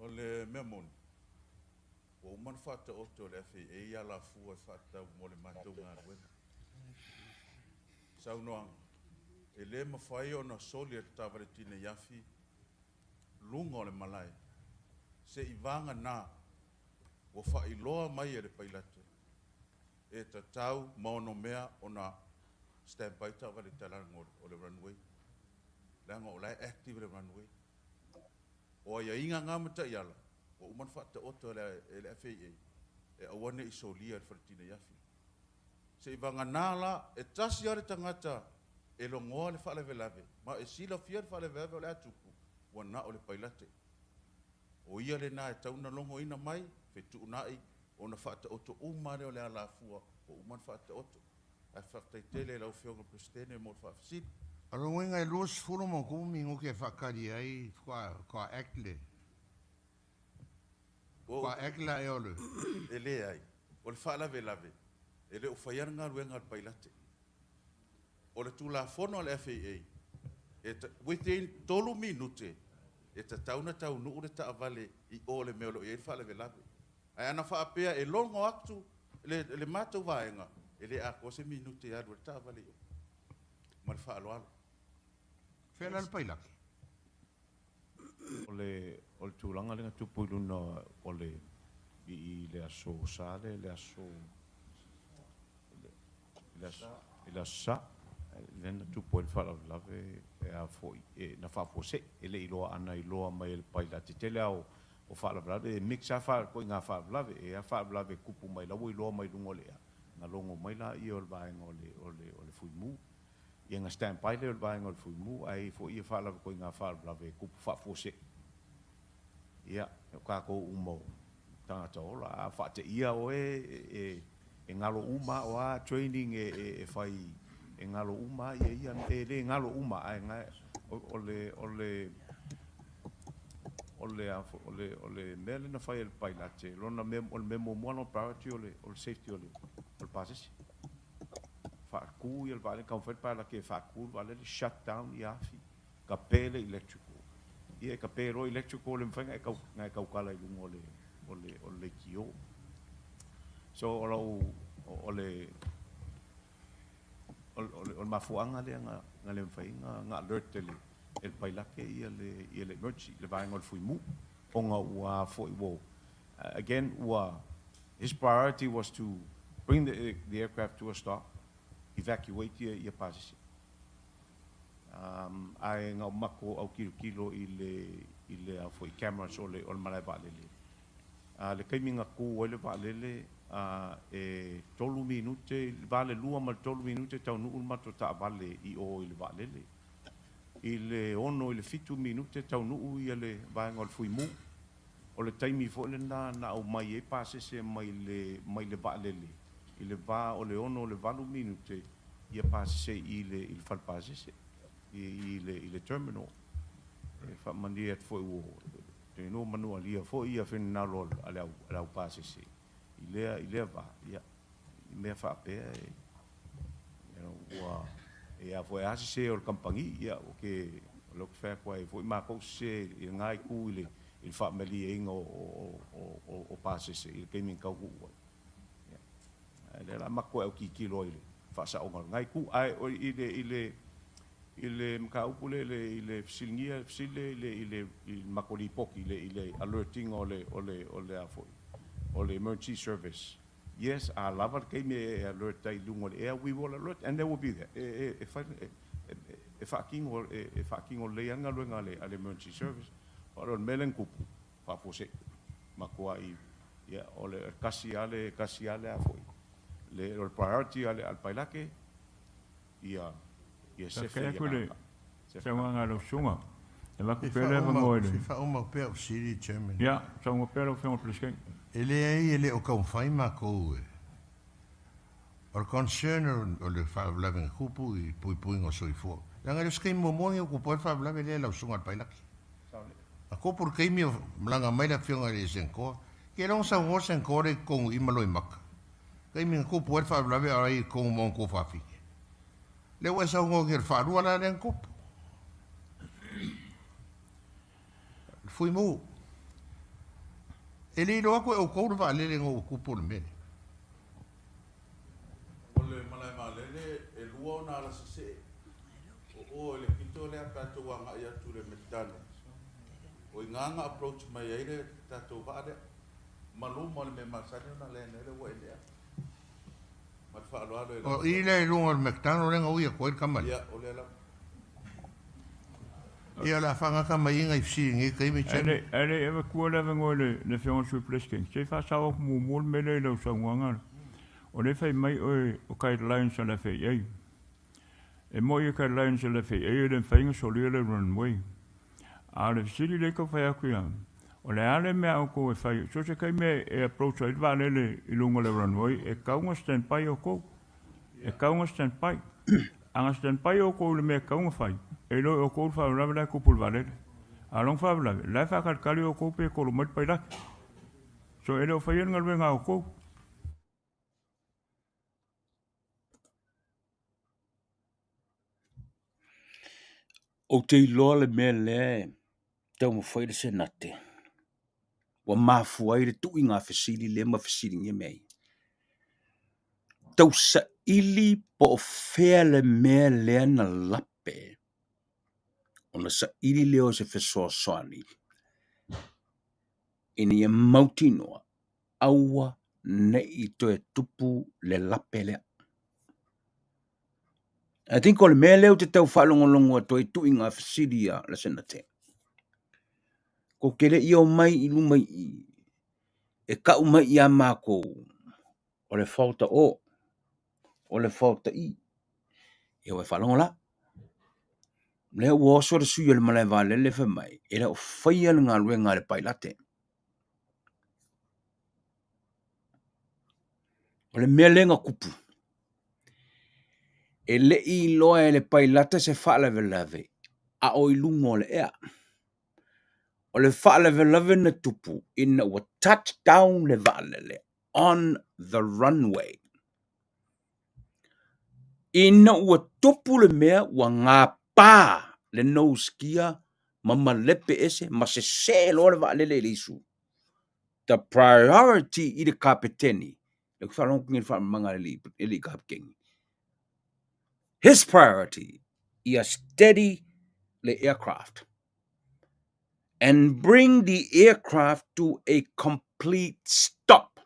Speaker 8: O le mea moni, ua uma ona faataoto e le FAA alafua e faatatau mo le matou galuega. Saunoaga, E le mafai ona soli e le taavale tinei afi luga o le malae, seivaga ua faailoa mai e le pailate e tatau ma onomea ona standby taavale i talaga o le runway, leaga o la e active le runway. O aiaiga ga ma taiala ua uma ona faataoto e le FAA e aua ne i solia le faletinai afi. Seivaga la e tasi lava le tagata e logoa le faalavelave ma e silafia le faalavelave o le a tupu, ua na o le pailate. O ia lena e tau na logoina mai fetuunai ona faataoto uma lea o le alafua ua uma ona faataoto. Ae faafetai tele i lau Afioga Peresetene mo le faafesili.
Speaker 6: O lona uiga e 20 ma ona tupu minute e faatali ai faatoa act le faatoa act la ea o le.
Speaker 8: E leai, o le faalavelave e le o faia le galuega a le pailate. O le Tulafono a le FAA, e within 3 minute e tatau ona taunuu le taavale i o le mea o lo o i ai le faalavelave. Ae ana faapea e logo atu le matou vaega, e le atoa se minute e alu ai le taavale i o. Ma le faaaloalo.
Speaker 6: Fea la le pailate?
Speaker 9: O le tulaga lea na tupu i luna o le i le aso Sa le aso i le aso Sa lea na tupu ai le faalavelave e a foi e, na faafuasei e le iloa ana iloa mai e le pailate tele ao o faalavelave e mix a fa ko ngā faalavelave e a faalavelave kupu mai la ua iloa mai luga o le ea na logo mai la ia o le vaega o le fuimu ia na stand by le o le vaega o le fuimu ai foi ia faalavelave ko ngā faalavelave kupu faafuasei ia o kākou uma o tagata ola a faateia oe e galo uma o a training e fai e galo uma ia ia e le galo uma ae o le mea lea na fai e le pailate lona mea o le mea muamua lona priority o le safety o le pasese faatu ia le vaalele taumafai le pailate e faatu le vaalele, shut down ia afi, kape le electrical ia e kape loa electrical le mafai na e tautala i luga o le leitio. So o lau o le mafuaaga lea na le mafai na alert e le pailate ia le emergency le vaega o le fuimu ona ua foi ua again ua his priority was to bring the aircraft to a stop, evacuate ia pasese ae na mako au kilokilo i le a foi cameras o le malae vaalele le taimi na ku ai le vaalele e 3 minute 8:30 ma le 3 minute taunuu le matou taavale i o i le vaalele i le 6 i le 7 minute taunuu ia le vaega o le fuimu. O le taimi foi lena na aumai ai pasese mai le vaalele i le va o le 6 o le 8 minute ia pasese i le fale pasese i le terminal e faamalie atu foi ua te no manualia foi ia finagalo a le au pasese i lea va ia i mea faapea e ua e a foi a sese o le kamupani ia o ke o le fai atu ai foi makou sese i lena itu i le faamalieina o pasese i le taimi na taunuu ai. Ia ae lea la matou e autitilo ai i le faasaoga o lena itu ae o i le mataupu le i le fesiligia fesili i le matou lipoti i le alerting o le a foi o le emergency service. Yes, a lava le taimi e alert ai i luga o le air, we will alert and they will be there e fai e faatino lelei lava galuega a le emergency service. O le mea lea na tupu faafuasei matuai ia o le kasi a le kasi a le a foi le o le priority a le pailate ia sefe
Speaker 10: Faafetai
Speaker 9: ia
Speaker 10: atu le
Speaker 9: sefe
Speaker 10: saunoaga a lau susuga. E avatu pea le avanoa i le
Speaker 6: Fia faauma pea o fesili, Chairman.
Speaker 10: Ia, saunoa pea lau Afioga i le Peresetene.
Speaker 6: E leai e le o taumafai matou e. O le concern o le faalavelave na tupu i puipuiga o soifua. Leaga e le o se taimi muamua lenei ua tupu ai le faalavelave lea lau susuga i le pailate. A tupu le taimi o malaga mai le afioga i le Senator. Ke logo saunoa Senator le i totonu i ma Loimata. Taimi na tupu ai le faalavelave a o ai i totonu ma ona tuafafine. Lea ua e saunoa nei o le faalua la lea na tupu. Le fuimu. E le iloa atu e outou le vaalele ina ua tupu le mea lea.
Speaker 8: O le malae vaalele e lua ona ala sesee. O o i le pito lea pe a tou agai atu i le McDonald's. O i ina na approach mai ai le tatou vaa lea. Ma luma o le mea masani ona land ai le uaea. Ma le faaaloalo i lau
Speaker 6: O i lea i luga o le McDonald lea na ui atu ai le tama lea.
Speaker 8: Ia, o lea lava.
Speaker 6: Ia, o le a faagata mai i nai fesili i lenei taimi, Chairman.
Speaker 10: Ae le i avatua le avanoa i le Afioga i le Sui Peresetene, se i faasao atu muamua le mea lea i lau saunoaga. O lea e fai mai oe o guidelines a le FAA. E moni o guidelines a le FAA e le mafai ona solia le runway. A o le fesili lea e tau fai atu ia, o le a le mea a outou e fai, so o se taimi e approach ai le vaalele i luga o le runway, e tatau ona stand by outou. E tatau ona stand by. A na stand by outou i le mea e tatau ona fai, e iloa e outou le faalavelave la e tupu i le vaalele. A o lona faalavelave, o la e faatalitali outou pe tolu mai le pailate. So e le o faia le galuega a outou.
Speaker 2: Ou te iloa le mea lea e taumafai le Senate ua mafua ai le tuuina fesili lea ma fesiligia mea ia. Tausaili po o fea le mea lea na lape ona saili lea o se fesoasoani ina ia mautinoa aua ne i toe tupu le lape lea. I think o le mea lea ou te tau faalogologo atu ai i tuuina fesili a le Senate. Kou te le i omai i luma i i e tau mai ia makou o le faota o, o le faota i. Ia ua e faalogo la. Lea ua oso le sui o le malae vaalele fai mai, e le o faia le galuega a le pailate. O le mea lea na tupu, e le i iloa e le pailate se faalavelave a o i luga o le ea. O le faalavelave na tupu ina ua touch down le vaalele on the runway. Ina ua tupu le mea ua gapa le nose gear ma malepe ese ma sesē loa le vaalele i le isu. The priority i le kapeteni, lea ou te faalogo atu nei i le faamalamalamaga a le alii kapeteni, his priority ia steady le aircraft and bring the aircraft to a complete stop.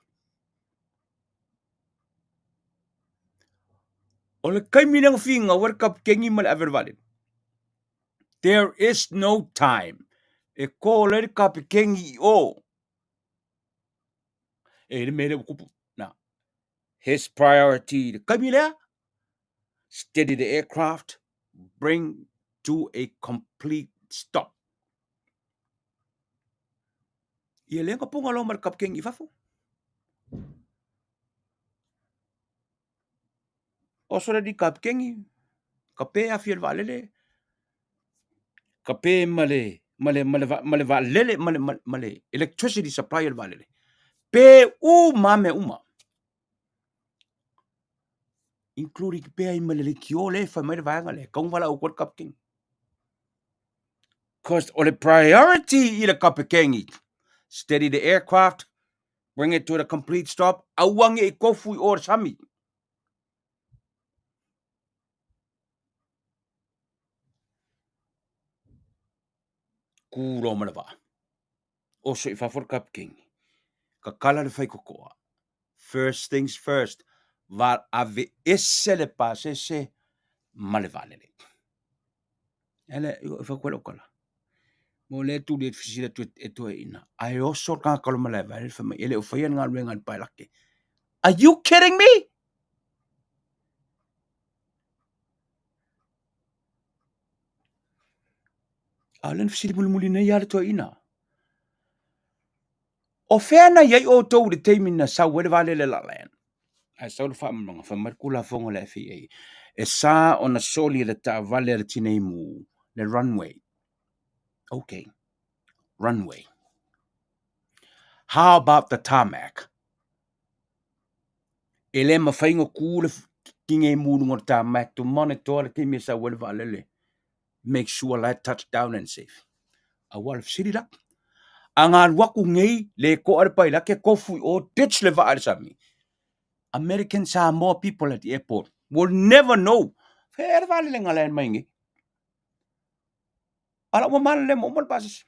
Speaker 2: O le taimi lea na finau ai le kapeteni ma le ave o le vaalele, There is no time e call ai le kapeteni i o. E i le mea lea ua tupu. Na, his priority i le taimi lea, steady the aircraft, bring to a complete stop. Ia lea na puna loa ma le kapeteni i fafo. Oso le alii kapikeni, kape afi o le vaalele, kape ma le ma le ma le ma le vaalele ma le ma le electricity supply o le vaalele. Pe uma mea uma. Including pe ai ma le leitio lea e fai mai le vaega lea, e tatau ona valaau atu ai le kapikeni. Cause o le priority i le kapikeni, steady the aircraft, bring it to the complete stop, aua ne i tofu i o le sami. Kū loa ma le vaa. Oso i fafo le kapikeni. Kakala le faikokoa. First things first, va aveese le pasese ma le vaalele. Ele, e fai koe kala. Mo le tuli e fesili atu e toeaina. Ae oso le tagata o le malae vaalele fai mai, e le o faia le galuega a le pailate. Are you kidding me? A o lea na fesili mulimuli nei lava le toeaina. O fea na i ai outou i le taimi na sau ai le vaalele la land? Ae sau le faamalamalamaga, fai mai le Tulafono a le FAA, e sa ona soli e le taavale a le tineimu le runway. Okay, runway. How about the tarmac? E le mafai ona tu le tineimu i luga o le tarmac to monitor le taimi e sau ai le vaalele. Make sure la e touch down and safe. Aua o le fesili la. A na alu atu nei, le toa le pailate, tofu i o, ditch le vaa i le sami. American Samoa people at the airport will never know. Fea le vaalele na land mai nei. A la ua malalema uma le pasese.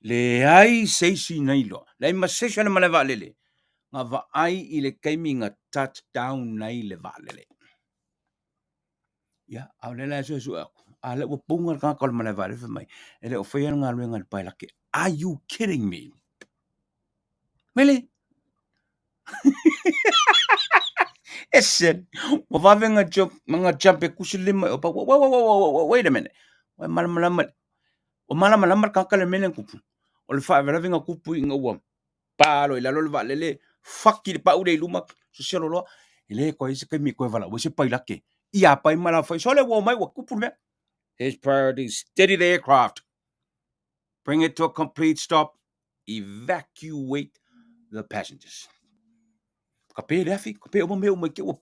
Speaker 2: Leai se isi na iloa, leai ma se isi o le malae vaalele na vaai i le taimi na touch down ai le vaalele. Ia, a o lea la e suesue atu, a lea ua puna le tagata o le malae vaalele fai mai, e le o faia le galuega a le pailate. Are you kidding me? Really? Ese, ua vave na jump, na jump e kusi lima i opa. Whoa, whoa, whoa, whoa, wait a minute. Ua malamalama, ua malamalama le tagata le mea lea na tupu. O le faalavelave na tupu ina ua palo i lalo le vaalele, faki le pau lea i luma, soselo loa. E le toe i ai se taimi e toe valaau ai se pailate. Ia pai ma la fai, sole ua omai ua tupu le mea. His priority, steady the aircraft. Bring it to a complete stop. Evacuate the passengers. Ka pē le afi, ka pē uma mea uma i te ua.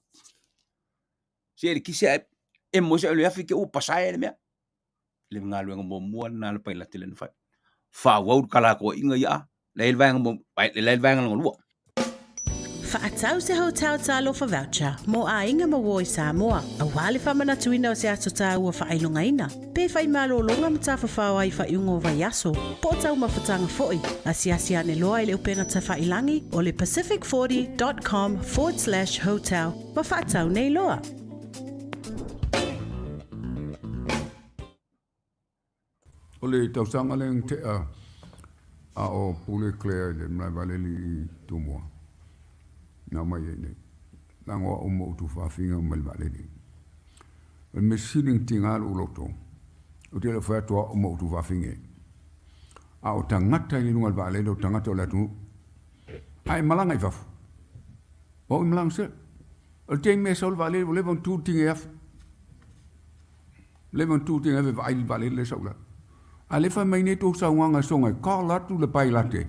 Speaker 2: Se le kisi ae, e mo se le afi te ua pasae le mea. Le galuega muamua lena a le pailate lea na fai. Faaauau le kalakoaiga ia a, le vaega mo, le vaega lona lua.
Speaker 1: Faatau se Hotel Talofa Voucher mō Aiga ma Uo i Samoa, aua le faamanatuina o se aso tāua faailogaina, pe whai malōlōga ma tāwhawhao ai whaiuga o vaiaso, po o taumafataga foi, asiasi ane loa i le upega tawhailangi o le pacific40 dot com forward slash hotel ma faatau nei loa.
Speaker 11: O le tausaga lea na tea a o Pule Clare i le malae vaalele i Tumua, na omai ai nei, leaga o au ma ou tufafiga mai le vaalele. O le mea sili na tiga lou loto, ou te le o fai atu o au ma ou tufaafine, a o tagata i luga o le vaalele o tagata o le atunuu. A e malaga i fafo, o au e malaga sela. O le taimi e sau le vaalele ua leva ona tu le tiga afi. Leva ona tu le tiga afi e vaai i le vaalele lea e sau i lalo. A lea e fai mai nei tou saunoaga soga e call atu le pailate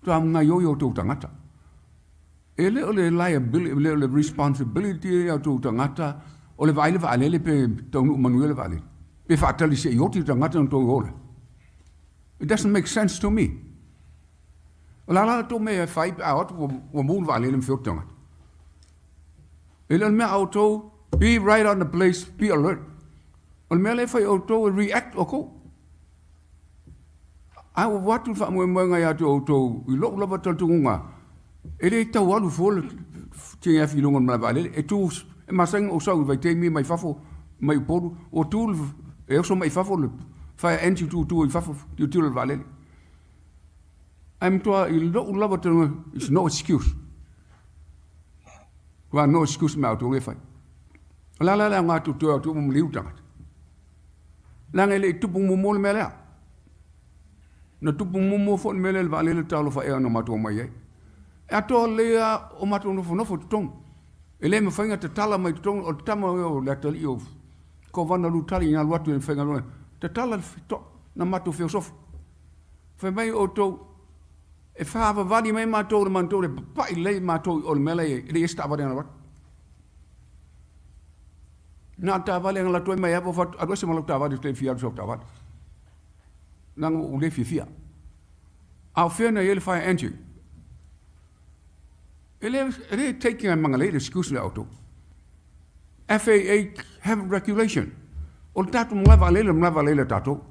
Speaker 11: faatoa gaoioi o outou tagata. E le o le liability, e le o le responsibility ia o outou tagata o le vaai le vaalele pe taunuu manuia le vaalele. Pe faatali se i oti le tagata ona outou o lea. It doesn't make sense to me. O le a la tou mea e fai pe a o atu ua mu le vaalele ma feoti tagata. E le o le mea a outou, be right on the place, be alert. O le mea lea e fai outou e react outou. A ua avatu le faamoemoega ia te outou i lou lava talitonuga, e le tau alu fua le tiga afi i luga o le malae vaalele, e tu, e masani ona ou sau i vaitaimi mai fafo, mai Upolu, ua tu le, e oso mai fafo le fire engine tutu i fafo, tilotilo i le vaalele. Ae matua i lou lava talitonuga, it's no excuse. Ua no excuse me outou e fai. O le a la le aoga atu toe atu ua maliu tagata. Leaga e le i tupu muamua le mea lea. Na tupu muamua foi le mea lea i le vaalele talofa ea na matou omai ai. E atoa lelei lava o matou nofonofo i totonu. E le mafai ona tatala mai totonu, o le tama o le atalii o Kovana Lutali na alu atu i le faigaluega, tatala le toa, na matou feosofi. Fai mai outou, e faavavali mai matou i le matou le papai lelei matou i o i le mea la e i ai, e le i ai se taavale na alu atu. Na o le taavale na alu atu ai mai ava, alu ese ma lau taavale ou te le fia alu i sau taavale. Leaga ua ou le fiafia. A o fea na i ai le fire engine? E le, e le taking a magalei le excuse lea a outou. FAA have regulation. O le tatou malae vaalele, o le malae vaalele a tatou.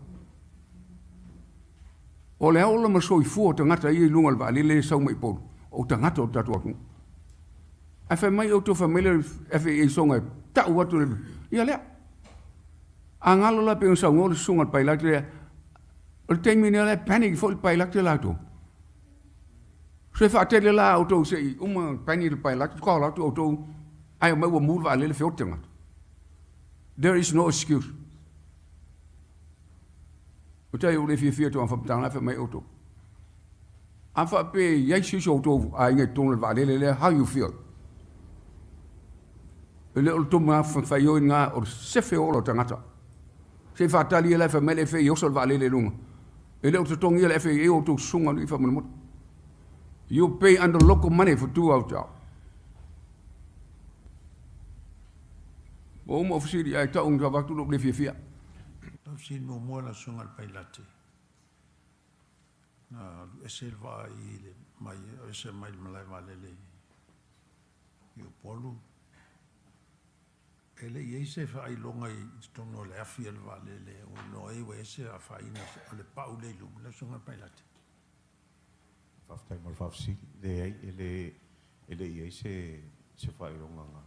Speaker 11: O le ola ma soifua o tagata ia i luga o le vaalele e sau mai Upolu, o tagata o le tatou atunuu. Ae fai mai outou fai mai le FAA soga e tau atu le, ia lea. A galo la pei ona saunoa le susuga o le pailate lea, o le taimi nei o la e panic foi le pailate latou. Se faatele la outou se i uma panic le pailate, call atu outou ae omai ua mu le vaalele feoti tagata. There is no excuse. O tai o le fiafia tau faamatalaga fai mai outou. A faapea e i ai se isi o outou aiga i totonu o le vaalele lea, how you feel? E le o le toma faioi lena, o le sefe o ola o tagata. Se i faatali ia la e fai mai le FAA oso le vaalele i luga. E le o totogia le FAA o outou susuga alii faamolemole. You pay under local money for 2 hours job. Ua uma ou fesili ae tau ina avatu lou le fiafia.
Speaker 6: Lau fesili muamua lau Susuga i le Pailate, na alu ese le vaa i le mai, ese mai le malae vaalele i Upolu, e le i ai se faailoga i totonu o le afi o le vaalele ua iloa ai ua ese afaina o le pau lea i luma, lau Susuga i le Pailate?
Speaker 9: Faafetai mo le faafesili. Leai, e le, e le i ai se, se faailoga na,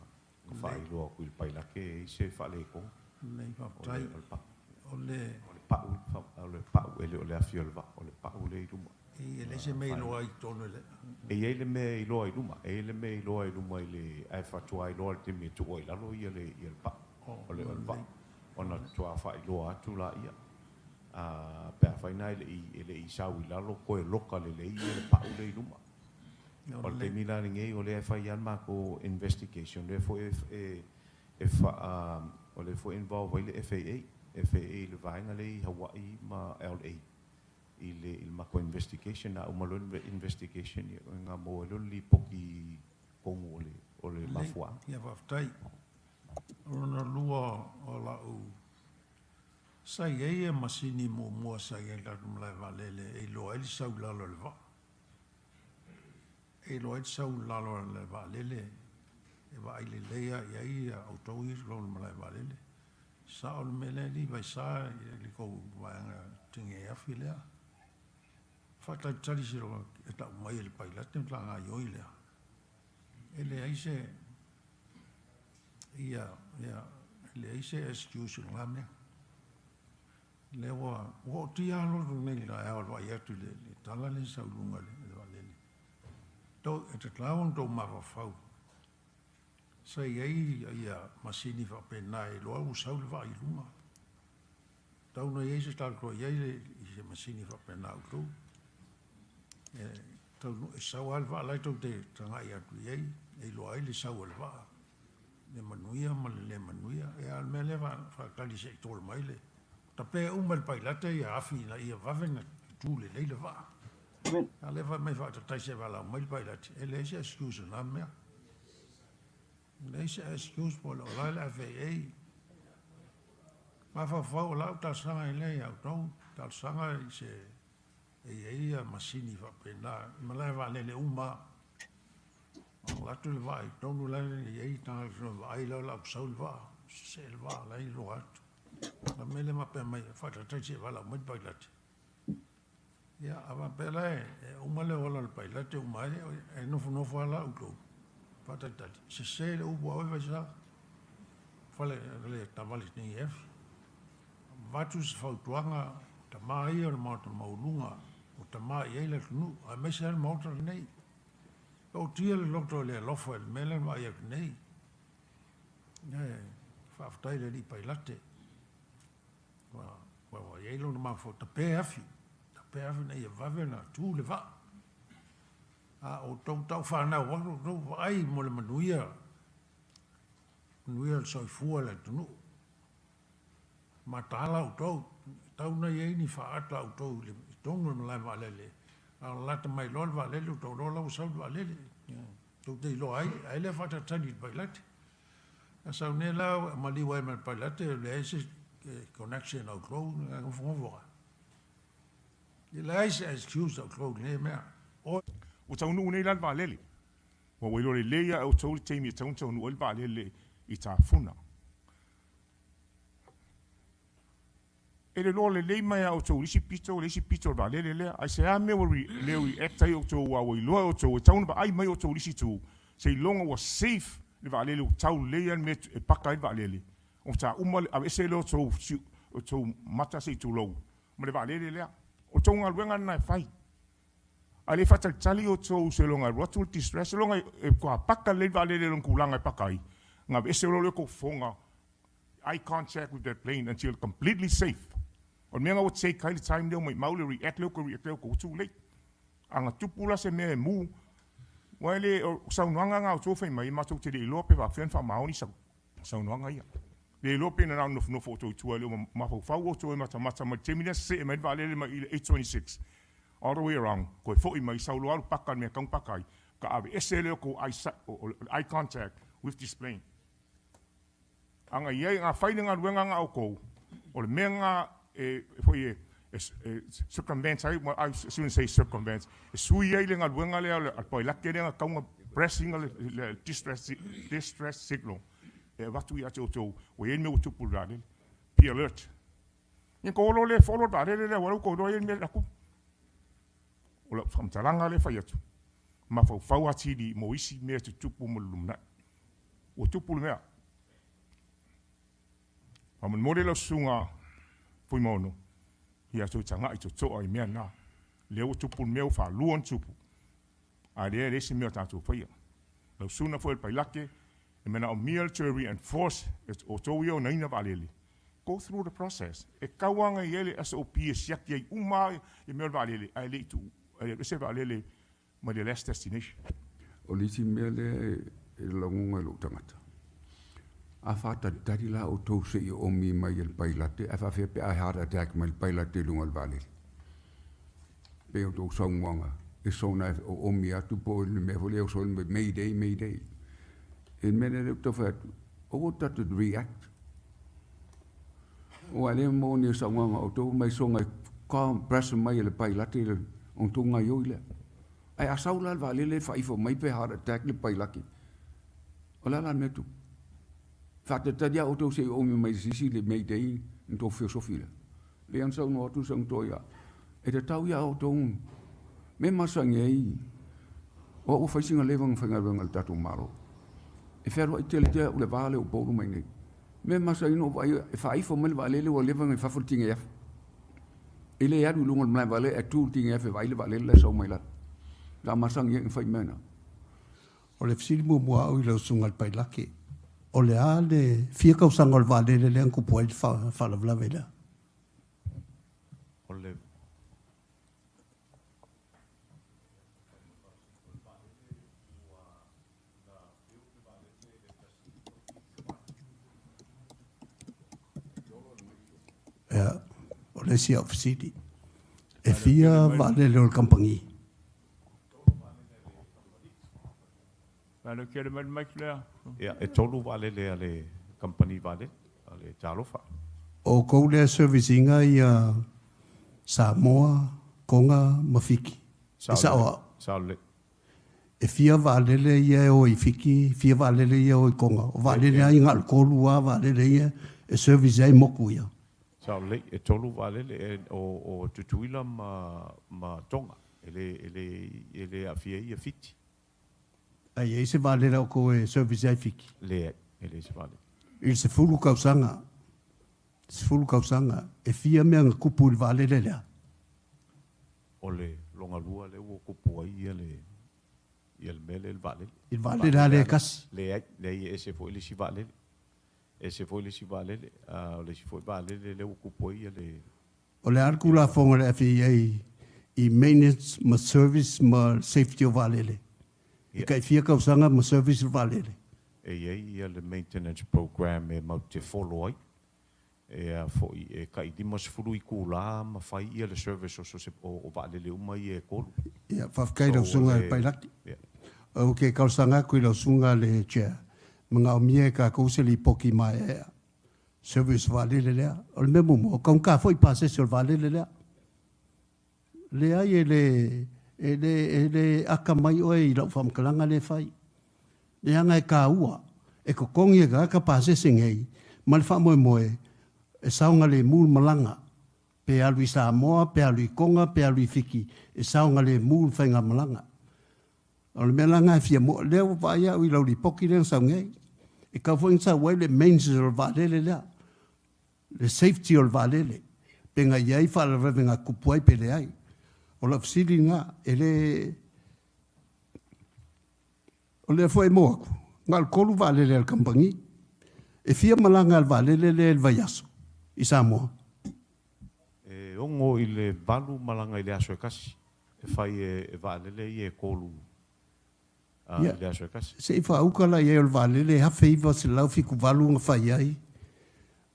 Speaker 9: na faailoa atu i le pailate e i ai se faaletonu.
Speaker 12: Lelei, faafetai.
Speaker 9: O le, o le pau.
Speaker 12: O le.
Speaker 9: O le pau, o le pau, e le o le afi o le vaa, o le pau lea i luma.
Speaker 12: E leai se mea iloa i totonu e le.
Speaker 9: E i ai le mea e iloa i luma, e i ai le mea e iloa i luma i le, ae faatoa iloa i le taimi e tuu ai i lalo ia le, ia le pau, o le, o le vaa, ona faatoa faailoa atu laia. A, pe afai na e le i, e le i sau i lalo, toe loka lelei ia le pau lea i luma. O le taimi la lenei, o lea e fai lava le matou investigation, lea foi e, e, e faa, o lea foi e involve ai le FAA, FAA i le vaega lea i Hawaii ma LA. I le i le matou investigation, a uma loa le investigation ia ona maua ai lea o le lipoti i totonu o le o le mafuaaga.
Speaker 12: Ia faafetai. O lona lua o lau sa i ai ia masini muamua sa i ai i le tatou malae vaalele e iloa ai le sau i lalo o le vaa. E iloa ai le sau i lalo o le vaalele e vaai lelei lava i ai ia outou ia i totonu o le malae vaalele. Sao le mea lea alii Vaisa i le tou vaega tigeafi lea. Faatalitali seiloga e tau mai e le pailate ona ta gaioi lea. E leai se ia ia e leai se excuse i lena mea. Lea ua ua ootia lava loto nei i le taeao i le vaai atu i le le tala lea e sau i luga i le vaalele. Tou e tatau ona tou mafaufau Sa i ai ia masini faapena e iloa ua sau le vaa i luga. Tau na i ai se tala i ai i se masini faapena a outou. E tau e sau lava le vaa la e tou te tagai atu i ai e iloa ai le sau a le vaa, le manuia ma le le manuia. Ia a o le mea lea faatali se i tol mai le tape uma e le pailate ia afi ina ia vave ona tu lelei le vaa. A o lea fai mai faatatai se i valaau mai le pailate, e leai se excuse o na mea. Leai se excuse po o le ola le FAA. Mafaufau o lau talosaga i lea ia outou, talosaga i se e i ai ia masini faapena i malae vaalele uma lava. Alu atu le vaa i totonu la e i ai tagata e vaai la ua sau le vaa, sesee le vaa la e iloa atu. O le mea lea faapea mai faataitai se i valaau mai le pailate. Ia, a faapea la e uma le ola o le pailate uma ai, e nofonofo lava la outou faatalitali, sese le upu a oe Vaisala, fale le taavale TF. Avatu se fautuaga, o tama ia o le Maota maualuga, ua tama i ai le atunuu, aemaise lava le Maota lenei. E ootia le loto i le alofa i le mea lea na vaai atu nei. E faafetai i le alii pailate. Ua ua i ai lona mafaufau, tape afi, tape afi ina ia vave ona tu le vaa. A o outou tau fanau atu, outou vaai mo le manuia, manuia o le soifua o le atunuu. Mataala outou, e tau ona i ai ni faata a outou i totonu o le malae vaalele, a lalata mai loa le vaalele, outou iloa la ua sau le vaalele. Tou te iloa ai, ai lea faatalitali i le pailate. A sau nei la maliu ai ma le pailate, e leai se connection a outou, e nofonofo lava. E leai se excuse a outou i lenei mea.
Speaker 13: Ua taunuu nei la le vaalele. Ua iloa lelei lava e outou le taimi e tatau ona taunuu ai le vaalele i Tafuna. E le iloa lelei mai a outou i le isi pito i le isi pito o le vaalele lea. Aisea mea ua le react ai outou aua ua iloa e outou e tatau ona vaai mai outou i le isi itu seiloga ua safe le vaalele ua tau lelei lava le mea e paka ai le vaalele ona faatoa uma aveese lea o outou mata se i tulou ma le vaalele lea. O le tou galuega lena e fai. Ae le faatalitali outou seiloga e alu atu le distress seiloga e matua paka lelei le vaalele i lona tulaga e paka ai ona aveese loa lea o tou fofoga eye contact with that plane until completely safe. O le mea lena ua take ai le time lea maimau le react lea ua toe react ai outou ua too late. A na tupu la se mea e mu, aua e le, o saunoaga na a outou fai mai, matou te le iloa pe faapefea ona faamaoni saunoaga ia. Le iloa pe na o le nofonofo outou i tua e le o mafaufau outou e matamata mai i le taimi lea sesee mai ai le vaalele mai i le 8:26 all the way around, toe foi mai, sau loa alu paka i le mea e tatau ona paka ai, faatoa aveese lea o tou eye contact with this plane. A na i ai, a fai le galuega na a outou, o le mea lena e foi e circumvent ai, I shouldn't say circumvent, e sui ai le galuega lea a le pailate lea na tatau ona press ina le distress signal e avatu ia te outou ua i ai le mea ua tupu i le vaalele. Be alert. Ia na outou o loa lea e follow le vaalele lea aua o lea ua outou iloa e i ai le mea na tupu. O lau faamatalaga lea e fai atu, mafaufau atili mo isi mea e tutupu mo le lumanai. Ua tupu le mea. Faamolemole lau susuga Fuimaono, ia toe tagai totoa i mea na. Lea ua tupu le mea ua faalua ona tupu, a lea e leai se mea o tatou faia. Lau susuga foi i le pailate, e manaomia le toe reinforce e outou ia e onaina vaalele, go through the process. E tatau lava ona i ai le SOP e siaki ai uma lava mea o le vaalele ae le i tuu, ae le i alu ese le vaalele mai le last destination.
Speaker 11: O le isi mea lea e lagona e lou tagata, a faatalitali la outou se i oomi mai e le pailate ae faafefea pe a heart attack mai le pailate i luga o le vaalele? Pei o tou saunoaga e soona e oomi atu po o le mea foi lea e oso ai mayday, mayday. E le mea lea ou te tau fai atu, aua tatou react. Aua e le moni le saunoaga a outou mai soona e compress mai e le pailate ona outou gaoioi lea. Ae a sau la le vaalele faaifo mai pe heart attack le pailate, o le a la le mea tupu? Faatalitali lava outou se i oomi mai se isi le mayday ona outou feosofi lea. Pei ona saunoa atu Sagotoa ia, e tatau ia outou me masani ai, o au ua fai sina leva na faigaluega i le tatou Malo. E fealuai tele te au i le va lea o Upolu mai nei. Me masani ona ou vaai e faaifo mai le vaalele ua leva ona i fafo le tineafa. E le alu i luga o le malae vaalele ae tu i le tineafa e vaai le vaalele la e sau mai lalo. Sa masani ai ona fai mea na.
Speaker 14: O le fesili muamua a au i lau Susuga i le Pailake, o le a le fia tausaga o le vaalele lea na tupu ai le faalavelave lea?
Speaker 9: O le
Speaker 14: Ia, o le isi au fesili, e fia vaalele o le kamupani?
Speaker 10: Faalauitele mai le mic lea.
Speaker 9: Ia, e tolu vaalele a le kamupani vaalele, a le Talofa.
Speaker 14: O outou lea e service ina ia Samoa, Toga ma Fiti. E sao au?
Speaker 9: Sao lelei.
Speaker 14: E fia vaalele ia e o i Fiti, fia vaalele ia e o i Toga. O vaalele lava ia na o le tolu lava vaalele ia e service ai motu ia.
Speaker 9: Sao lelei, e tolu vaalele, o Tutuila ma Toga, e le aafia ai ia Fiti.
Speaker 14: A i ai se vaalele a outou e service ai Fiti?
Speaker 9: Leai, e leai se vaalele.
Speaker 14: I le 10 tausaga, 10 tausaga, e fia mea na tupu i le vaalele lea?
Speaker 9: O le logalua lea ua tupu ai ia le ia le mea lea i le vaalele.
Speaker 14: I le vaalele lava lea e tasi?
Speaker 9: Leai, leai e ese foi le isi vaalele. E ese foi le isi vaalele. O le isi foi vaalele lea ua tupu ai ia le.
Speaker 14: O le a le Tulafono a le FAA i maintenance ma service ma safety o vaalele? E tai fia tausaga ma service le vaalele?
Speaker 9: E i ai ia le maintenance programme e matou te follow ai. E a foi, e tai 50 itulā ma fai ia le service o so se o vaalele uma ia e tolu.
Speaker 14: Ia, faafetai i lau Susuga i le Pailate. Ou te talosaga atu i lau Susuga le Chair, manaomia e tatou se lipoti maeaea, service vaalele lea. O le mea muamua, o taugata foi pasese o le vaalele lea. Leai e le, e le, e le aka mai oe i lau faamatalaga lea e fai. Leaga e taua, e totogi e tagata pasese nei ma le faamoemoe e saogalemu le malaga. Pe alu i Samoa, pe alu i Toga, pe alu i Fiti, e saogalemu le faigamalaga. O le mea la lena e fia moa, lea ua vaai au i lau lipoti lea na sau nei. E tatau foi ona sau ai le maintenance o le vaalele lea. le safety o le vaalele, pe na i ai faalavelave na tupu ai pe leai. O lau fesili lena, e le... O lea foi e maua atu, na o le 3 vaalele a le kamupani. E fia malaga a le vaalele lea i le vaiaso i Samoa?
Speaker 9: E 6 i le 8 malaga i le aso e tasi e fai e vaalele ia e 3 i le aso e tasi.
Speaker 14: Se i faauka la i ai o le vaalele e 1978 na fai ai,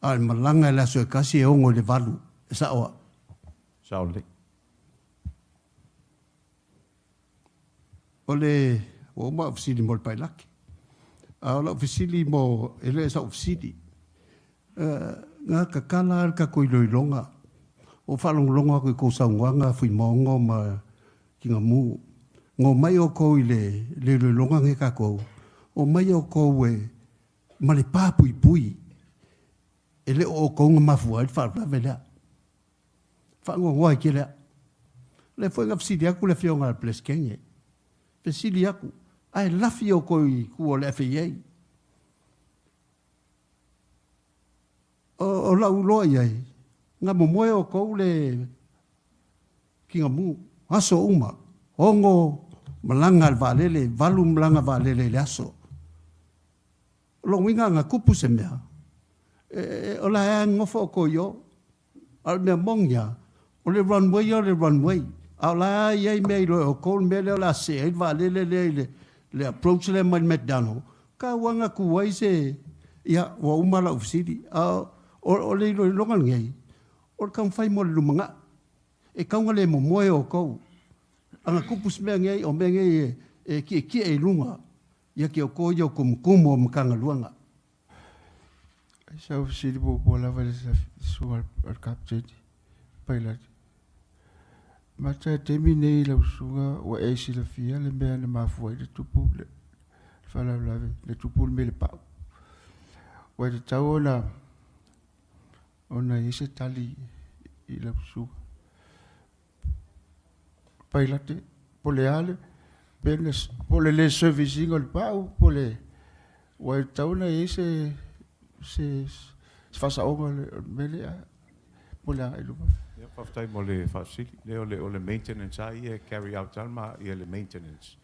Speaker 14: a o le malaga i le aso e tasi e 6 i le 8. E sao au?
Speaker 9: Sao lelei.
Speaker 14: O le, ua uma au fesili mo le pailaki. A o lau fesili mo, e le o sau fesili. Na tatala lava le tatou iloiloga. Ua ou faalogologo atu i tou saunoaga Fuimaono ma Tigamu. Na omai outou i le iloiloga lenei a tatou, omai outou e ma le pa puipui. E le o outou na mafua ai le faalavelave lea. Faanoanoa ai tele au. Lea foi na fesili atu le Afioga i le Peresetene, fesili atu, ae lafi outou i tua o le FAA. O, o lau iloa i ai, na momoe outou le Kinamu, aso uma, 6 malaga a le vaalele, 8 malaga vaalele i le aso. O lona uiga ana tupu se mea, e, o la e nofo outou i o. A o le mea moni lava, o le runway o le runway. A o la e i ai mea i iloa e outou le mea lea o le a see ai le vaalele lea i le, le approach lea mai le McDonald, taua na tu ai se, ia, ua uma lau fesili. A o, o le iloiloga lenei, o le taumafai mo le lumanai. E tatau ona le momoe outou. Ana tupu se mea nei, o mea nei e, e tietie i luga, ia te outou ia o tumutumu o Matagaluega.
Speaker 15: Sa ou fesili muamua lava i le susuga a le Kapeteni Pailate, Mata i le taimi nei lau susuga ua e silafia le mea na mafua ai le tupu le faalavelave, le tupu le mea i le pau. Ua e tatau ona ona i ai se tali i lau susuga. Pailate, po o le a le, pe na, po o le le service ina o le pau, po o le, ua e tatau ona i ai se, se, se faasaoga o le mea lea, mo le agai i luma.
Speaker 9: Ia, faafetai mo le faafesili. Le o le, o le maintenance lava ia e carry out lava ma, ia le maintenance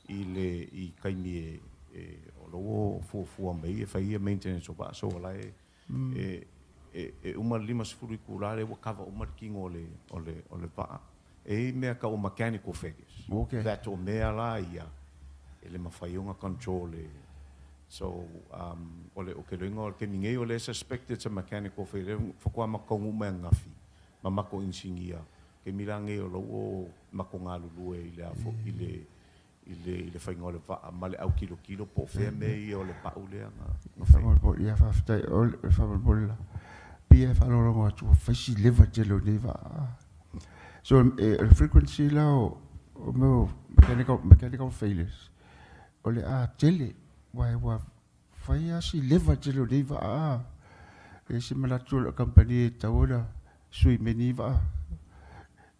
Speaker 9: i le, i taimi e, e, o lo o fuafua mai e fai ia maintenance o vaa, so o la e, E, e, e uma le 50 itulā lea ua cover uma le kino o le, o le, o le vaa. E i ai mea tau o mechanical failures.
Speaker 15: Okay.
Speaker 9: That o mea la ia, e le mafai ona control e, so, um, o le, o ke loiga o le taimi nei o lea e suspected it's a mechanical failure, faatoa matou taunuu mai ananafi ma matou inisinia, taimi la nei o la ua matou galulue i le a foi, i le, i le, i le faiga o le vaa ma le autilotilo po o fea mea ia o le pau lea na, na fai.
Speaker 15: Faamolemole, ia faafetai, o le faamolemole la, pei e faalogologo atu ua fai si leva tele o nei vaa. So e, o le frequency la o, o mea o mechanical, mechanical failures, o le a tele, aua ua fai lava si leva tele o nei vaa. E se manatu o le kamupani e tatau ona sui mai nei vaa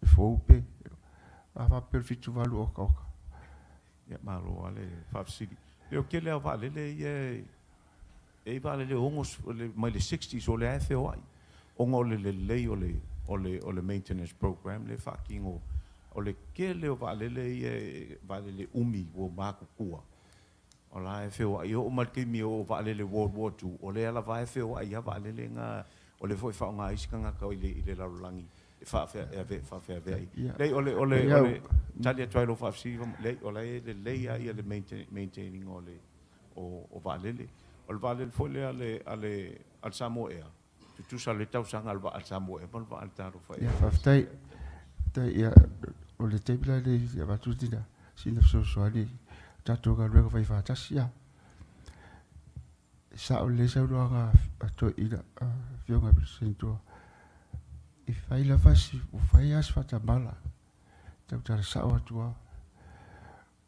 Speaker 15: e fou pe a faapea o le 78 okaoka.
Speaker 9: Ia, malo lava le faafesili. Ia, o le tele lava o vaalele ia e i ai vaalele 60, mai le sixties o lea e feoai ona o le lelei o le o le o le maintenance program lea e faatino. O le tele o vaalele ia e vaalele umi ua matutua O la e feoai, e oo mai le taimi o vaalele World War II, o lea lava e feoai lava vaalele na, o lea foi e faaaoga ai isi tagata i le, i le lalolagi e faafeaveai. Leai, o le, o le, o le tali atu ai i lou faafesili, leai, o la e lelei lava ia le maintain ina o le, o, o vaalele. O le vaalele foi lea a le, a le, a le Samoa Air, tutusa le tausaga a le vaa a le Samoa Air ma le vaa a le Talofa Air.
Speaker 15: Ia, faafetai. Faafetai. Ia, o le taimi la lenei e avatu sina, sina fesoasoani i tatou galuega fai faatasi. Ia, e sao lelei saunoaga a Toeaina, a Afioga i President Toa. E fai lava si, ua fai lava si faatamala, tautala sao atu lava.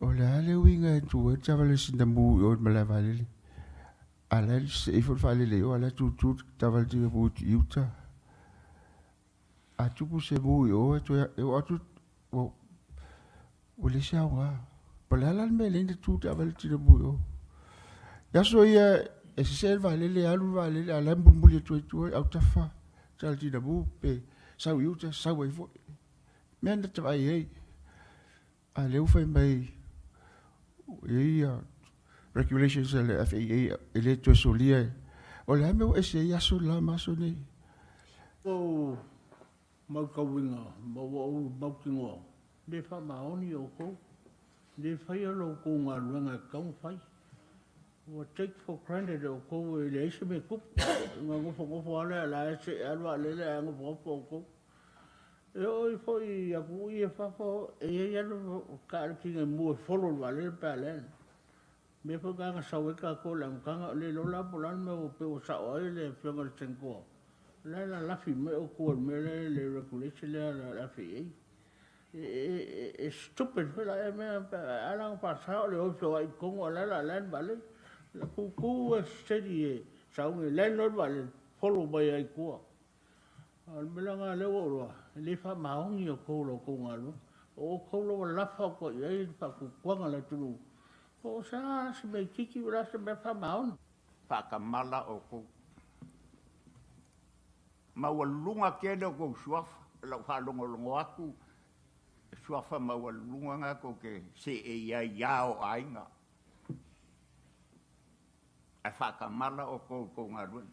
Speaker 15: O le a le uiga e tu ai le taavale sinamu i o i le malae vaalele? A la e see ifo le vaalele i o, a la e tutu le taavale sinamu i uta. A tupu se mu i o, e toe e oo atu ua ua leai se aoga. Po o le a la le mea e leai ona tu le taavale sinamu i o. I aso ia e sesee le vaalele, alu le vaalele, a o la e mulimuli atu ai i tua i autafa taavale sinamu pe sau i uta, sau ai foi. Mea na ta vaai ai. A lea ua fai mai e i ai ia regulations a le FAA e le toe solia e. O le a le mea ua ese ai aso la ma aso nei?
Speaker 16: Ua ou maitauina ma ua ou mautinoa, le faamaoni outou, le faia la outou galuega e tatau ona fai. Ua take for granted e outou e leai se mea e tupu. Ona nofonofo lava lea o la e see lava le vaalele ae nofonofo outou. E oo ifo i atunuu ia i fafo, e i ai lava le taavale tineimu e follow i le vaalele pe a land. O le mea foi lena na sau ai tatou i le amataga, e le iloa la po o le a le mea ua pei ua sao ai le Afioga i le Senator, o la e lalafi mai outou i le mea lea i le regulation lea a le FAA. E stupid foi la ea mea, a la ona faasa o le o e feoai i totonu a o la e o le a land le vaalele. Tutu e steady e sauni e land loa le vaalele, follow mai lava i tua. A o le mea la lena lea ua ou iloa, e le faamaoni outou i la outou galuega. O outou lava lafa ua i ai le faatuatuaga o le atunuu, po o se a se mea itiiti o le a se mea faamaoni.
Speaker 17: Faatamala outou. Maualuluga tele o tou suafa, o lau faalogologo atu, suafa maualuluga na tou te seei ai i ao o aiga. Ae faatamala outou i tou galuega.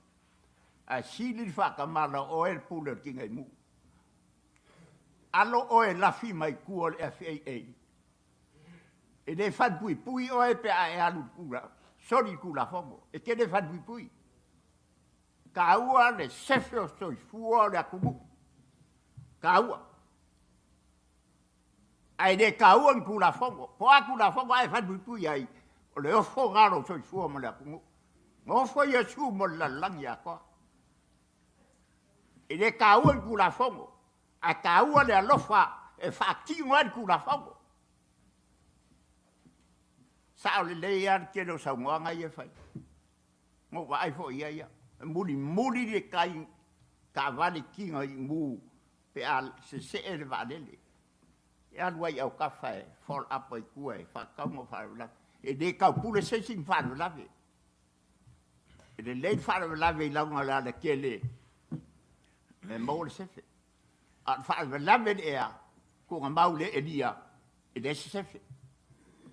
Speaker 17: Ae sili le faatamala o oe le pule o le tineimu. Alo oe lafi mai tua o le FAA. E le falepuipui oe pe a e alu i le kula, soli le Tulafono. E te le falepuipui. Taua le sefe o soifua o le atunuu. Taua. Ae le taua ni Tulafono. Po o a Tulafono a e falepuipui ai, o le ofo lena o lou soifua ma le atunuu. Na ofo Iesu mo le lalolagi atoa. E le taua ni Tulafono, ae taua le alofa e faatino ai le Tulafono. Sao lelei lava le tele o saunoaga ia e fai. Na ou vaai foi i ai au. E mulimuli le tai taavale tiga i mu pe a sesee le vaalele. E alu ai i autafa e fall up ai tua e faatau ma faalavelave. E le taupule se isi ma faalavelave. E lelei le faalavelave i lauga o le alatele e maua le sefe. A o le faalavelave i le ea, tuugamau le elia, e leai se sefe.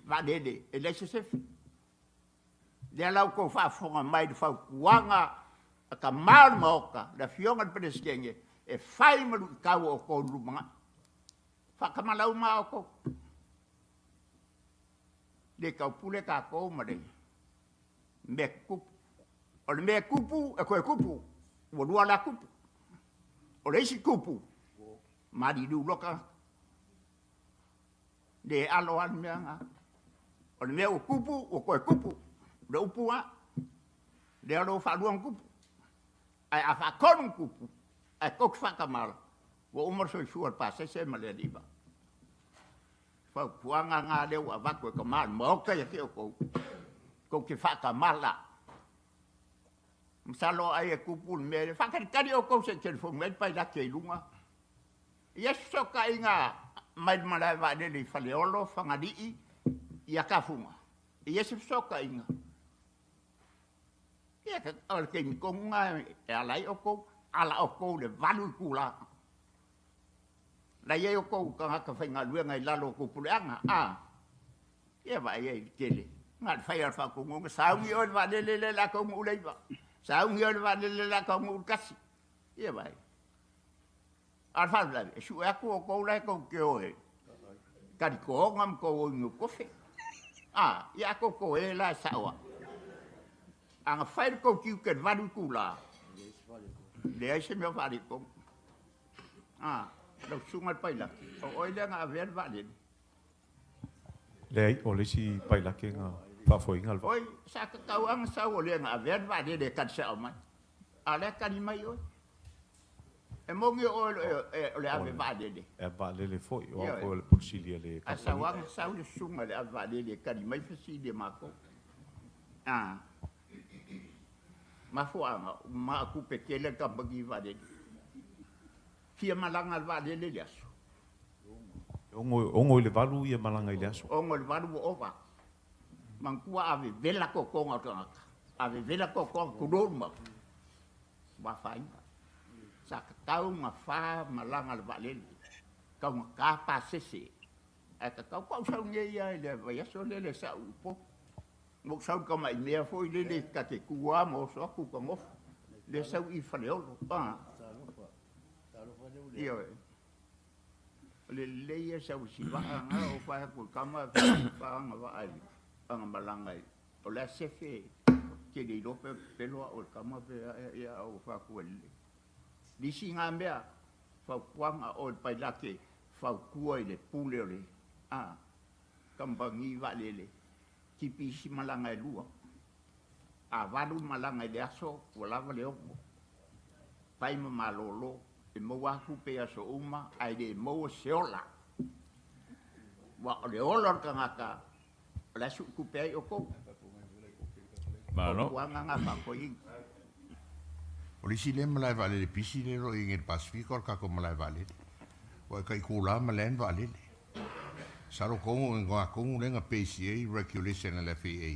Speaker 17: Vaalele, e leai se sefe. Lea la ua outou faafofoga mai i le fautuaga a tama o le Maota, le Afioga i le Peresetene, e fai ma luitau o outou i le lumanai. Faatamala uma lava outou. Le taupule tatou ma le mea tutupu. O le mea e tupu, e toe tupu, ua lua la tupu. O le isi tupu, maliliu loa tagata. Le alo lava le mea na. O le mea ua tupu, ua toe tupu. Le upu lava, lea o lo o faalua ona tupu. Ae a faatolu ona tupu, ae tou te faatamala, ua uma le soifua o le pasese ma le alii vaa. Fautuaga na lea ua avatu e tama o le Maota ia te outou, tou te faatamala. Masalo ai e tupu le mea lea. Faatalitali outou se i telefoni mai le pailate i luga. Ia se fesootaiga mai le malae vaalele i Faleolo, Fagalii, ia Tafuga. Ia se fesootaiga. Ia, o le taimi tonu lena e ala ai outou, ala outou i le 8 itula. La i ai outou tagata faigaluega i lalo o outou puleaga, a? Ia vaai ai i le tele. Na o le fai lava o le faatonuga, sauni oe i le vaalele lea o le a taunuu i le 9, sauni oe i le vaalele lea o le a taunuu i le 1. Ia vaai. A o le faalavelave, e sue atu outou la e tou te o e talitoga ma tou o i Nukiofe. A, ia a tou toe la e sao au. A na fai le tou tiute i le 8 itula, leai se mea o faaletonu. A, lau susuga i le pailate, o oe lea na avea le vaalele.
Speaker 9: Leai, o le isi pailate na faafoeina le vaa.
Speaker 17: Oi, sa tatau lava ona sau o le na avea le vaalele e tali sao mai. A o lea e tali mai oe. E moni o oe o le ave vaalele.
Speaker 9: E ave vaalele foi, o au foi o le Pule Sili a le
Speaker 17: kamupani. Ae sau lava ona sau le susuga i le ave vaalele e tali mai fesili a matou. A, mafuaaga, ua tupe tele le kamupani vaalele. Fia malaga le vaalele i le aso?
Speaker 9: E 6 i le 8 ia malaga i le aso.
Speaker 17: 6 i le 8 ua ova. Manatua a vevela totoga o tagata, a vevela totoga, tulou le Maota, ua afaina. Sa tatau ona fa malaga le vaalele, taugata pasese, ae tatau. Pau sau nei lava i le vaiaso lea le sau i Upolu. Na ou sau i le tamai mea foi lele ta te tu lava ma oso atu ta nofo, lea sau i Faleolo. Ioe. O le lelei ia sau i si vaa na o fai atu i tama e fa ana vaa i ana malaga i o le a sefe te le iloa pe pelo au e tama pe ia au fai atu e lelei. Lisi ngā mea fautuaga o le pailate fautua i le pule o le a kamupani vaalele tipi isi malaga e lua. A 8 malaga i le aso ua lava le 6. Fai ma malolo, e maua atu tupe i aso uma ae le maua se ola. Aua o le ola o le tagata o le a suutupe ai outou.
Speaker 2: Malo.
Speaker 17: Fautuaga na faafoeina.
Speaker 6: O le isi lea malae vaalele pisi lea o lo o i ai nei i le Pasefika o le tatou malae vaalele. Ua e tai itula ma land vaalele. Masalo kogo i igoa tonu lea na pesi ai regulation a le FAA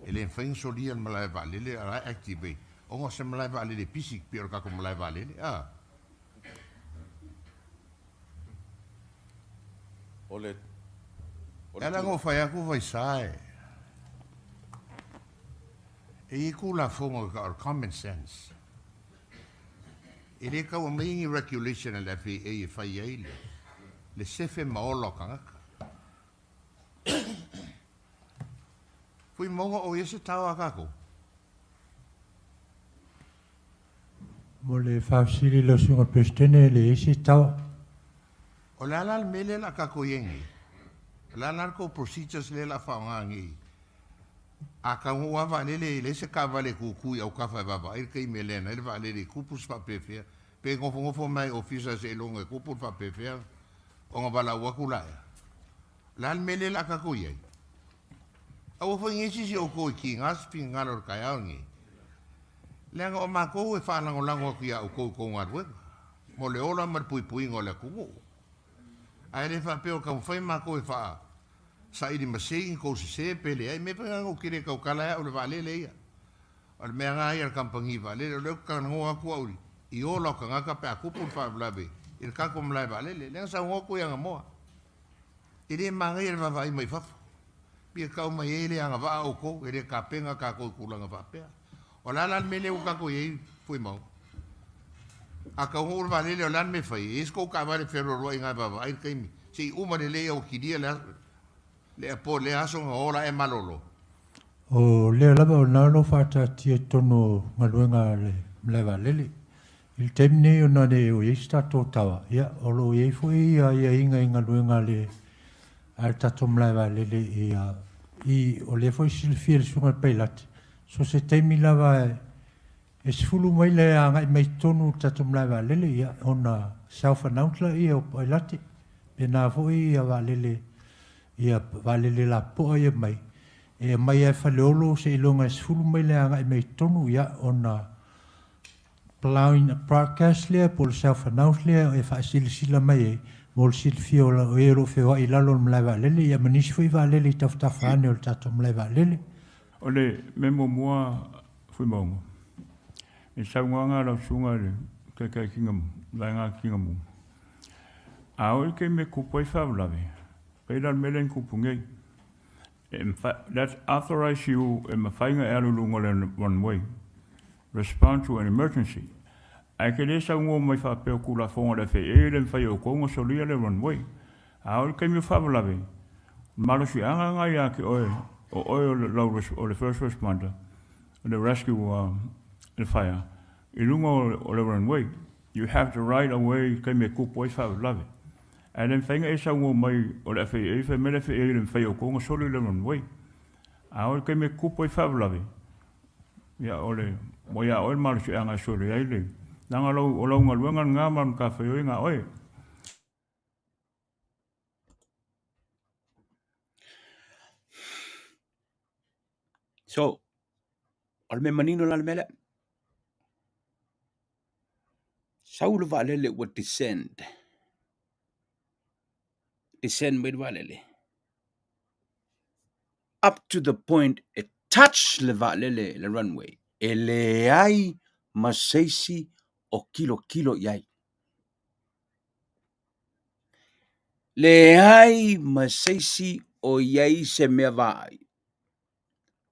Speaker 6: e le mafai ona solia le malae vaalele a o la e activate ona o se malae vaalele pisi pei o le tatou malae vaalele a.
Speaker 8: O le
Speaker 6: E ala ona ou fai atu Vaisa e e i ai Tulafono e tau o le common sense. E le tau aumaia ni regulation a le FAA e fai ai le le sefe ma ola o tagata. Fuimaono o i ai se tao a tatou?
Speaker 7: Mo le faafesili i lau Susuga i le Peresetene, e leai se tao.
Speaker 6: O le a la le mea lea o le a tatou i ai nei? O le a la le tou procedures lea o le a faaaoga nei? A taunuu lava vaalele e leai se taavale e tutu i autafa e vaavaai le taimi e land ai le vaalele i tupu se faapefea, pe nofonofo mai ofisa seiloga e tupu le faapefea ona valaau atu laia. O le a le mea lea o le a tatou i ai? Aua foi ne i sisi outou i tiga se finagalo i le taeao lenei, leaga o matou e faalagolago atu iā outou i tou galuega, mo le ola ma le puipuiga o le atunuu. Ae le faapea o taumafai matou e faa saili masei ni tou sese pe leai. Mea foi na ou te le tautala ai au i le vaalele ia. O le mea lena ia a le kamupani vaalele, o lea ou te talanoa atu au i ola o tagata pe a tupu le faalavelave i le tatou malae vaalele. Lea na saunoa atu ia Anamoa, e le manaia le vaavaai mai fafo. Pei e tau mai ai e le agavaa outou, e le tapena tatou i tulaga faapea. O le a la le mea lea ua tatou i ai Fuaimauga? A taunuu le vaalele o le a le mea e fai? E i ai se tou taavale fealoaloai i ina e vaavaai le taimi se i uma lelei au kilia le le airport lea aso ona o la e malolo.
Speaker 7: O lea lava o lena o lo o faataatia i totonu o galuega a le malae vaalele. I le taimi nei ona le o i ai se tatou tawa, ia, o lo o i ai foi aiaiga i galuega a le a le tatou malae vaalele ia, i, o lea foi e silafia e le Susuga i le Pailate, so o se taimi lava e, e 10 maila e agai mai totonu o le tatou malae vaalele, ia, ona self announce lea o pailate, pena foi ia vaalele, ia vaalele lapopoa ia mai, e aumai lava e Faleolo seiloga e 10 maila e agai mai totonu, ia, ona Blind Broadcast lea po o le self announce lea e faasilasila mai ai mo le silafia o e o lo o feoai i lalo o le malae vaalele ia ma nisi foi vaalele i tafatafa ane o le tatou malae vaalele.
Speaker 10: O le mea muamua Fuimaono, i le saunoaga a lau susuga i le Taitai Tineimu, Vaega Tineimu, a oo i le taimi e tupu ai faalavelave, pei la o le mea lea na tupu nei, That authorize you e mafai ona e alu i luga o le runway, respond to an emergency. Ae te le saunoa mai faapea o Tulafono a le FAA e le mafai e outou ona solia le runway. A oo i le taimi o faalavelave, o le malosiaga lena ia te oe, o oe o le, lau, o le first responder, o le rescue, le fire, i luga o le runway. You have the right of way i le taimi e tupu ai faalavelave. Ae le mafai ona e saunoa mai o le FAA, fai mai le FAA e le mafai e outou ona soli le runway. A o le taimi e tutupu ai faalavelave, ia o le, ua ia oe le malosiaga e soli ai le, leaga o lau, o lau galuega lena ma le matafaioi na oe.
Speaker 2: So, o le mea manino la le mea lea. Sau le vaalele ua descend, descend mai le vaalele up to the point e touch le vaalele le runway e leai ma se isi o tilotilo i ai. Leai ma se isi o i ai se mea vaai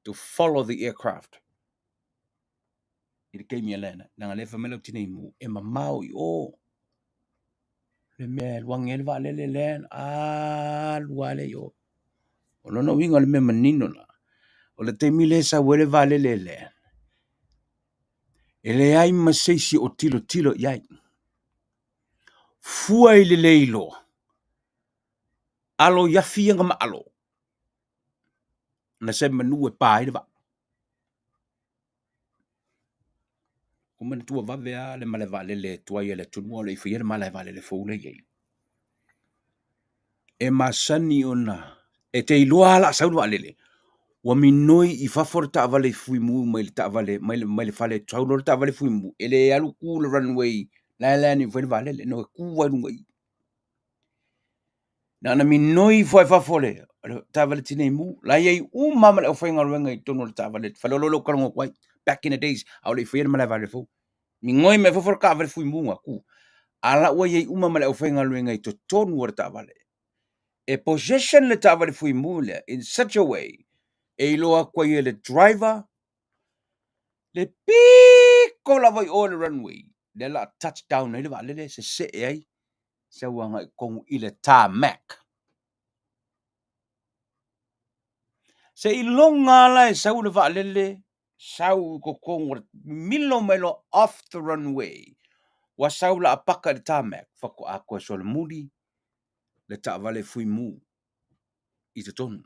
Speaker 2: to follow the aircraft. I le taimi e lena, leaga o lea e fai mai lau tinei mu, e mamao i o le mea e alu ane ai le vaalele lea, alu lava lea i o. O lona uiga o le mea manino la, o le taimi lea e sau ai le vaalele lea, e leai ma se isi o tilotilo i ai. Fua i le le iloa, alo i afi ia na maalo, na se manu e pa ai le vaa. Ua manatua vave lava le malae vaalele tuai a le atunuu a o le i faia le malae vaalele fou lea e i ai. E masani ona e te iloa lava o le a sau le vaalele, ua minoi i fafo le taavale fuimu mai le taavale mai le mai le fale sau loa le taavale fuimu, e le alu tu i le runway la e land ifo ai le vaalele, no e tu lava i luga i i. Na ona minoi ifo ai fafo le taavale tinei mu. La i ai uma ma le aufaigaluega i totonu o le taavale faleolo lea ou talanoa atu ai. Back in the days, a o le i faia le malae vaalele fou. Migoi mai fafo le taavale fui mu ga tu. A la ua i ai uma ma le aufaigaluega i totonu o le taavale. E position le taavale fui mu lea in such a way e iloa atu ai e le driver le piko lava i o i le runway lea la touch down ai le vaalele sesee ai sau agai tonu i le tarmac. Seiloga la e sau le vaalele sau i totonu o le milo mai loa off the runway ua sau la paka i le tarmac faatoa toe solomuli le taavale fuimu i totonu.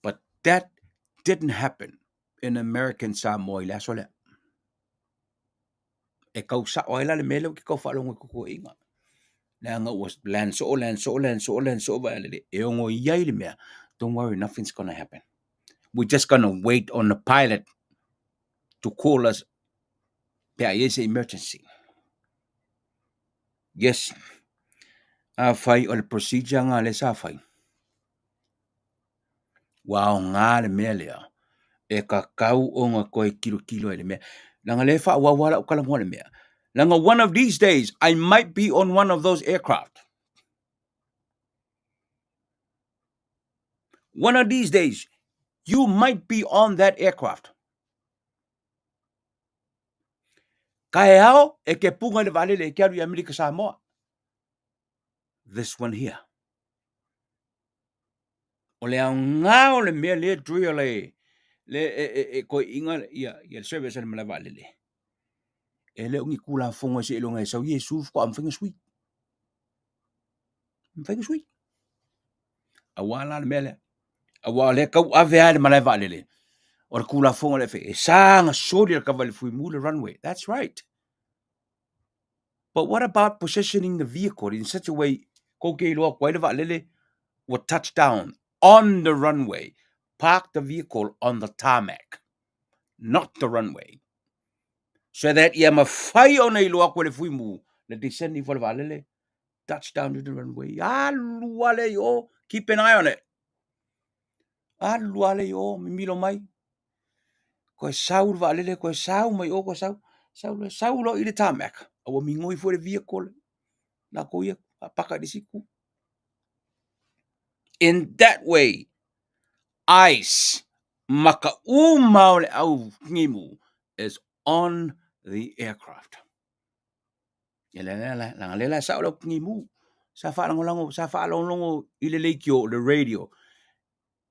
Speaker 2: But that didn't happen in American Samoa i le aso lea. E tau sao ai la le mea lea ou te tau faalogo i tutuaiga. Leaga ua land soo, land soo, land soo, land soo vaalele e ono i ai le mea. Don't worry, nothing's gonna happen. We're just gonna wait on the pilot to call us pe a i ai se emergency. Yes, afai o le procedure nga lea sa fai, ua aoga le mea lea e tatau ona toe tilotilo ai i le mea. Leaga lea e faaauau lava lau talanoa i le mea. Leaga one of these days, I might be on one of those aircraft. One of these days, you might be on that aircraft. Taeao e ke punga i le vaalele e ke alu i Amerika Samoa. This one here. O le aoga o le mea lea drill e le e, e, e koiinga ia, ia le service a le malae vaalele. E le o ni kulafono e seiloga e sau Iesu faatoa mafai ona sui. Mafai ona sui. Aua la le mea lea. Aua o lea tau ave lava i le malae vaalele. O le Tulafono a le FAA, e sa ona soli e le taavale fuimu le runway. That's right. But what about positioning the vehicle in such a way kou te iloa atu ai le vaalele ua touch down on the runway. Park the vehicle on the tarmac, not the runway. So that ia mafai ona iloa atu e le fuimu le descend ifo le vaalele, touch down to the runway. Alu lava lea i o, keep an eye on it. Alu lava lea i o, mimilo mai. Koe sau le vaalele, koe sau mai o, koe sau, sau loa, sau loa i le tarmac. A ua migoi foi le vehicle, latou ia, paka i le isi itu. In that way, ice ma ka uma o le au ngimu is on the aircraft. Ia le la la le la sao lau ngimu. Sa faalagolago, sa faalogologo i le leitio, le radio,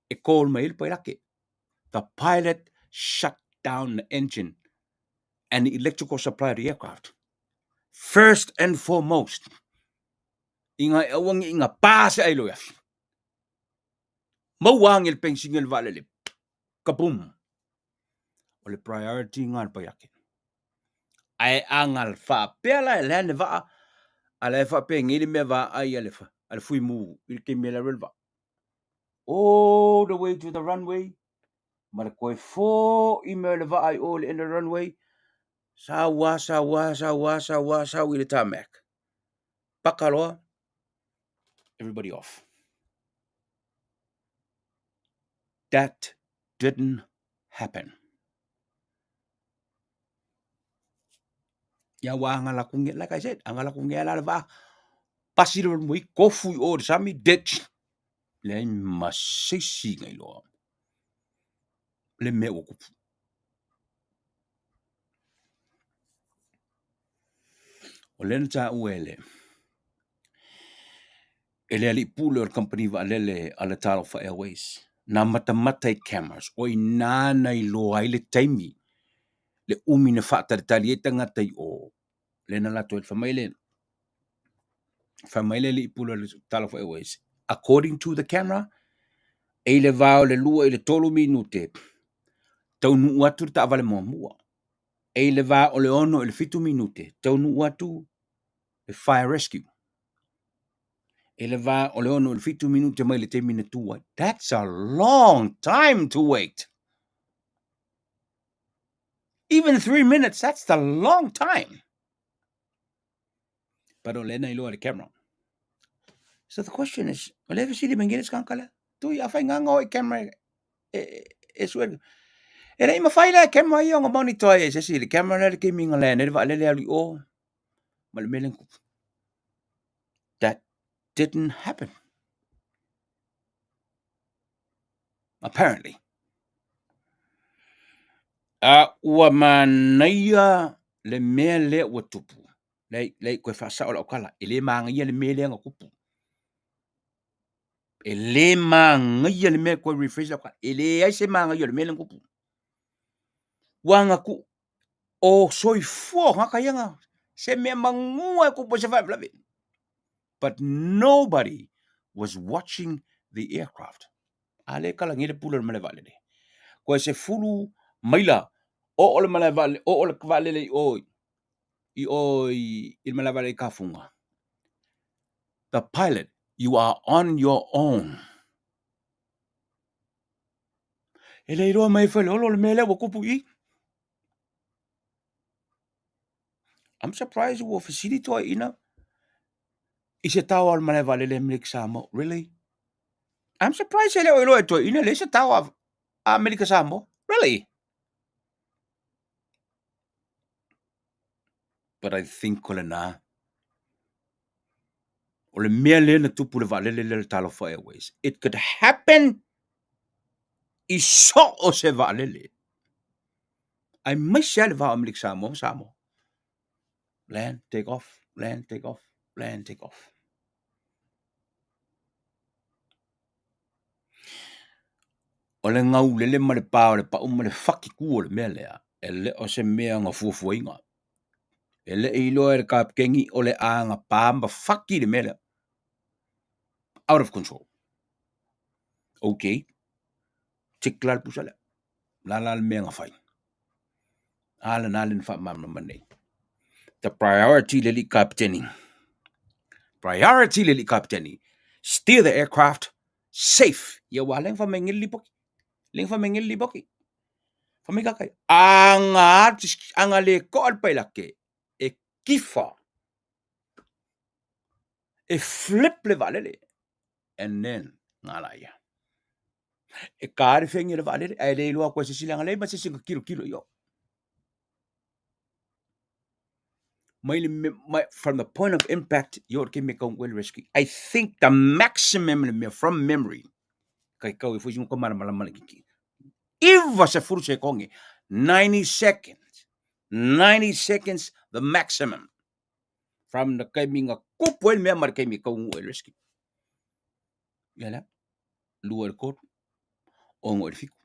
Speaker 2: e call mai ai le pailate. The pilot shut down the engine and the electrical supply of the aircraft. First and foremost, ina ia aua ne i gapa se ai lou afi. Maua ane le penisini o le vaalele, kaboom! O le priority lena a le pailate. Ae a na faapea la e land le vaa, a la e faapenei le mea vaai a le, a le fuimu i le taimi e alu ai le vaa. All the way to the runway, ma le toe fo'i mai o le vaa i o i le end of the runway, sau a, sau a, sau a, sau a, sau i le tarmac. Paka loa, everybody off. That didn't happen. Ia ua agalakugia, like I said, agalakugia la le vaa, pasi le runway, kofu i o i le sami, ditch. Leai ma se isi na iloa le mea ua tupu. O lea na taua e le e le alii pule o le kamupani vaalele a le Talofa Airways, na matamata i cameras, o i ina na iloa ai le taimi le umi na faatalitali ai tagata i o, lea na latou ai, fai mai le, fai mai le alii pule o le Talofa Airways, according to the camera, e i le va o le 2 i le 3 minute, taunuu atu le taavale muamua. E i le va o le 6 i le 7 minute, taunuu atu le fire rescue. E le va o le 6 i le 7 minute mai le taimi na tu ai. That's a long time to wait. Even 3 minutes, that's the long time. But o lea na iloa le camera. So the question is, o lea fesili mai ngele skanga lea. Tui a fai nganga o i camera e e sue. E le i mawhai lea camera ia o ngā monitor ai e se si le camera lea le kimi ngā lea ne vaalele alu i o ma le mea lea kupu. That didn't happen. Apparently. A ua manaia le mea lea ua tupu. Lei, lei, koe whaasao lau kala. E le māngaia le mea lea nga kupu. E le māngaia le mea koe rephrase lau kala. E le ai se māngaia le mea lea kupu. Ua nga ku, o soifua o ngaka ia nga, se mea mangua e kupu se whae But nobody was watching the aircraft. A le kala ngile pula le malae vaalele. Koe se fulu maila o o le malae vaalele, o o le vaalele i o i o i le malae vaalele i Kafunga. The pilot, you are on your own. E le iloa mai e Faleolo le mea lea ua kupu i. I'm surprised ua fesili toeaiina i se tao o le malae vaalele Amerika Samoa. Really? I'm surprised e le o iloa e toeaiina leai se tao a Amerika Samoa. Really? But I think o lena. O le mea lea na tupu le vaalele lea le Talofa Airways. It could happen i so o se vaalele. Aemaise lava le va o Amerika Samoa ma Samoa. Land, take off, land, take off, land, take off. O le gaulele ma le pa o le pau ma le faki ku o le mea lea, e le o se mea na fuafuaina. E le i iloa e le kapikeni o le aga pa ma faki le mea lea. Out of control. Okay. Tik la le pusa lea. La la le mea na fai. A lena le na faamalamalama nei. The priority le alii kapiteni. Priority le alii kapiteni. Steer the aircraft safe. Ia ua lea na fai mai nei le lipoti. Lea na fai mai nei le lipoti. Fai mai kakai. Aga atu, aga le toa le pailate e kifa. E flip le vaalele. And then, ngala ia. E ka le whengi le vaalele, ae le iloa koe se sili lei ma se singa kilo kilo i o. Mai le, mai, from the point of impact, i o ke me kau le rescue. I think the maximum le mea from memory, kai kau e fui singa ko mala mala mala kiki. Iwa se furu se konge, 90 seconds. 90 seconds the maximum. From the kaimi nga kupu e le mea ma le kaimi kau ngu e rescue. Ia lea, lua i le kolu, ono i le fiku.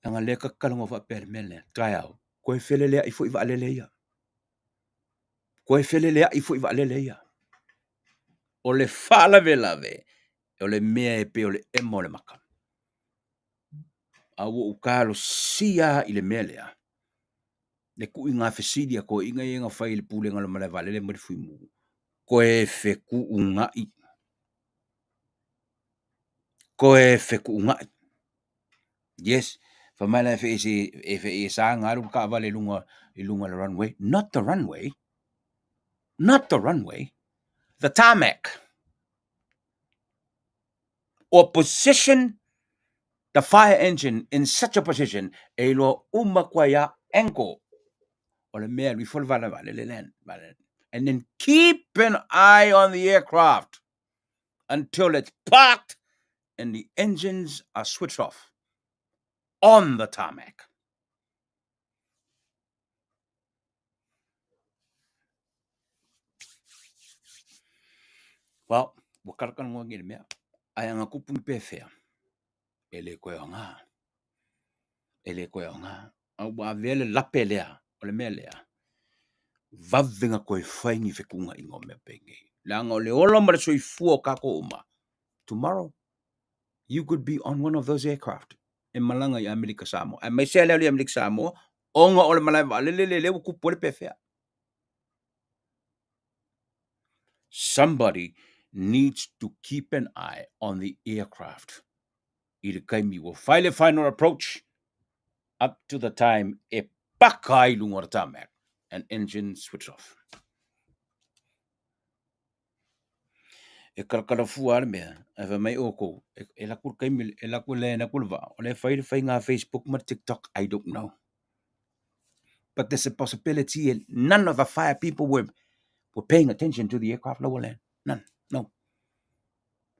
Speaker 2: Leaga lea kakalaga faapea le mea lea, taeao, koe feleleai foi vaalele ia. Koe feleleai foi vaalele ia. O le faalavelave, o le mea e pei o le ema o le maka. A ua ou talosia i le mea lea, le tuuina fesili a toeaiina ia na fai i le pulega o le malae vaalele ma le Fuimu, toe fetuunai, toe fetuunai. Yes, fai mai la e fei se e fei e sa nga alu le taavale i luga i luga o le runway. Not the runway, not the runway, the tarmac. Or position the fire engine in such a position e iloa uma koa ia angle o le mea alu ifo le vala vaalele land and then keep an eye on the aircraft until it's parked and the engines are switched off on the tarmac. Well, ua kalakalagoa nei le mea, ae aga kupu ni pefea, e le koe aoga, e le koe aoga. A ua avea le lape lea, o le mea lea, vave na toe fai ni fetuunaiga o mea penei. Leaga o le ola ma le soifua o tatou uma, tomorrow, you could be on one of those aircraft e malaga i Amerika Samoa. Aemaise lava le alu i Amerika Samoa, ona o le malae vaalele lea lea ua tupu ai le pefea. Somebody needs to keep an eye on the aircraft i le taimi ua fai le final approach up to the time e paka ai i luga o le tarmac and engine switch off. E kalakalafua lava le mea, ae fai mai outou, e alu atu le taimi, e alu atu e land atu le vaa, o lea e fai le faiga Facebook ma le TikTok, I don't know. But there's a possibility none of the fire people were, were paying attention to the aircraft lower land. None, no.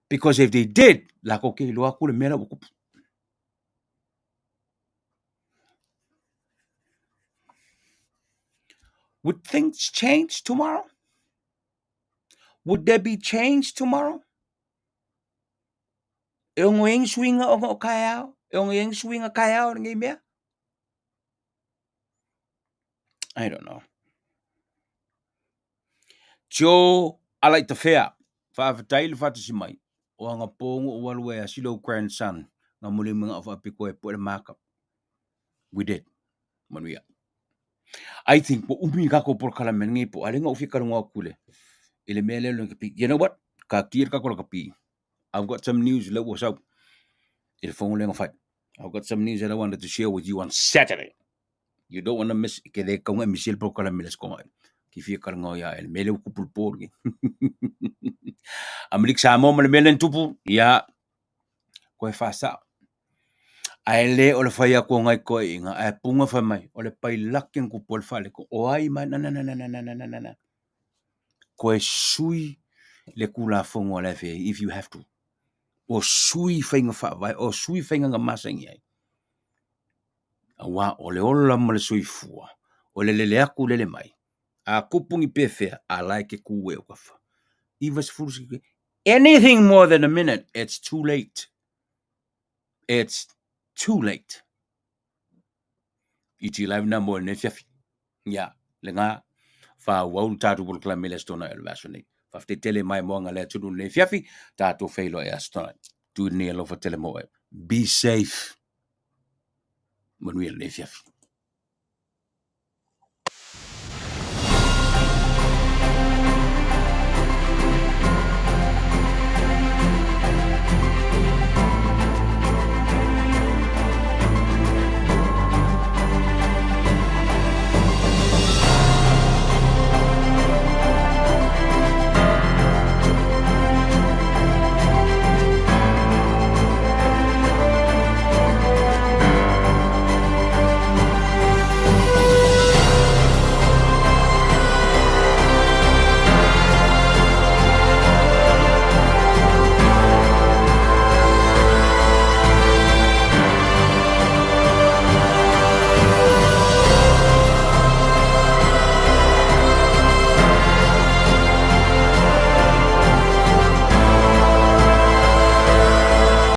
Speaker 2: Because if they did, lakou ke iloa atu le mea la ua tupu. Would things change tomorrow? Would there be change tomorrow? E ono i ai ni suiga ona o taeao? E ono i ai ni suiga taeao i lenei mea? I don't know. Joe Alaitafea, faafetai le faatasi mai. O anapō na ou alu ai e asi lou grandson na muli manao faapito e pue le maka. We did. Manuia. I think ua umi le tatou polokalame lenei po o a lea na ou fia talanoa atu i le i le mea lea o le lakapi. You know what? Taatia le tatou lakapi. I've got some news lea ua sau i le fono lea na fai. I've got some news that I wanted to share with you on Saturday. You don't want to miss ke le kaunga e misi le polokalame le Aso Toonai. Ki fia talanoa ia e le mea lea ua tupu i le po lenei. Amerika Samoa ma le mea lea na tupu, ia, koe faasao. Ae le o le fai atu o nai toeaiina ae puna fai mai, o le pailate na tupu ai le faaleto. O ai mai, na na na na na na na na na. Koe sui le Tulafono a le FAA if you have to. O sui faiga faavae, o sui faiga na masani ai. Aua o le ola ma le soifua, o le lele atu lele mai. A tupu ni pefea, a la e te tu e o kafa. 90 Anything more than a minute, it's too late. It's too late. I ti live na mo lenei afiafi. Ia, lena, faaauau le tatou polokalame i le Aso Toonai o le vaiaso nei. Faafetai tele mai moaga le atunuu i lenei afiafi, tatou feiloai i Aso Toonai. Tuini alofa tele mo oe. Be safe. Manuia lenei afiafi.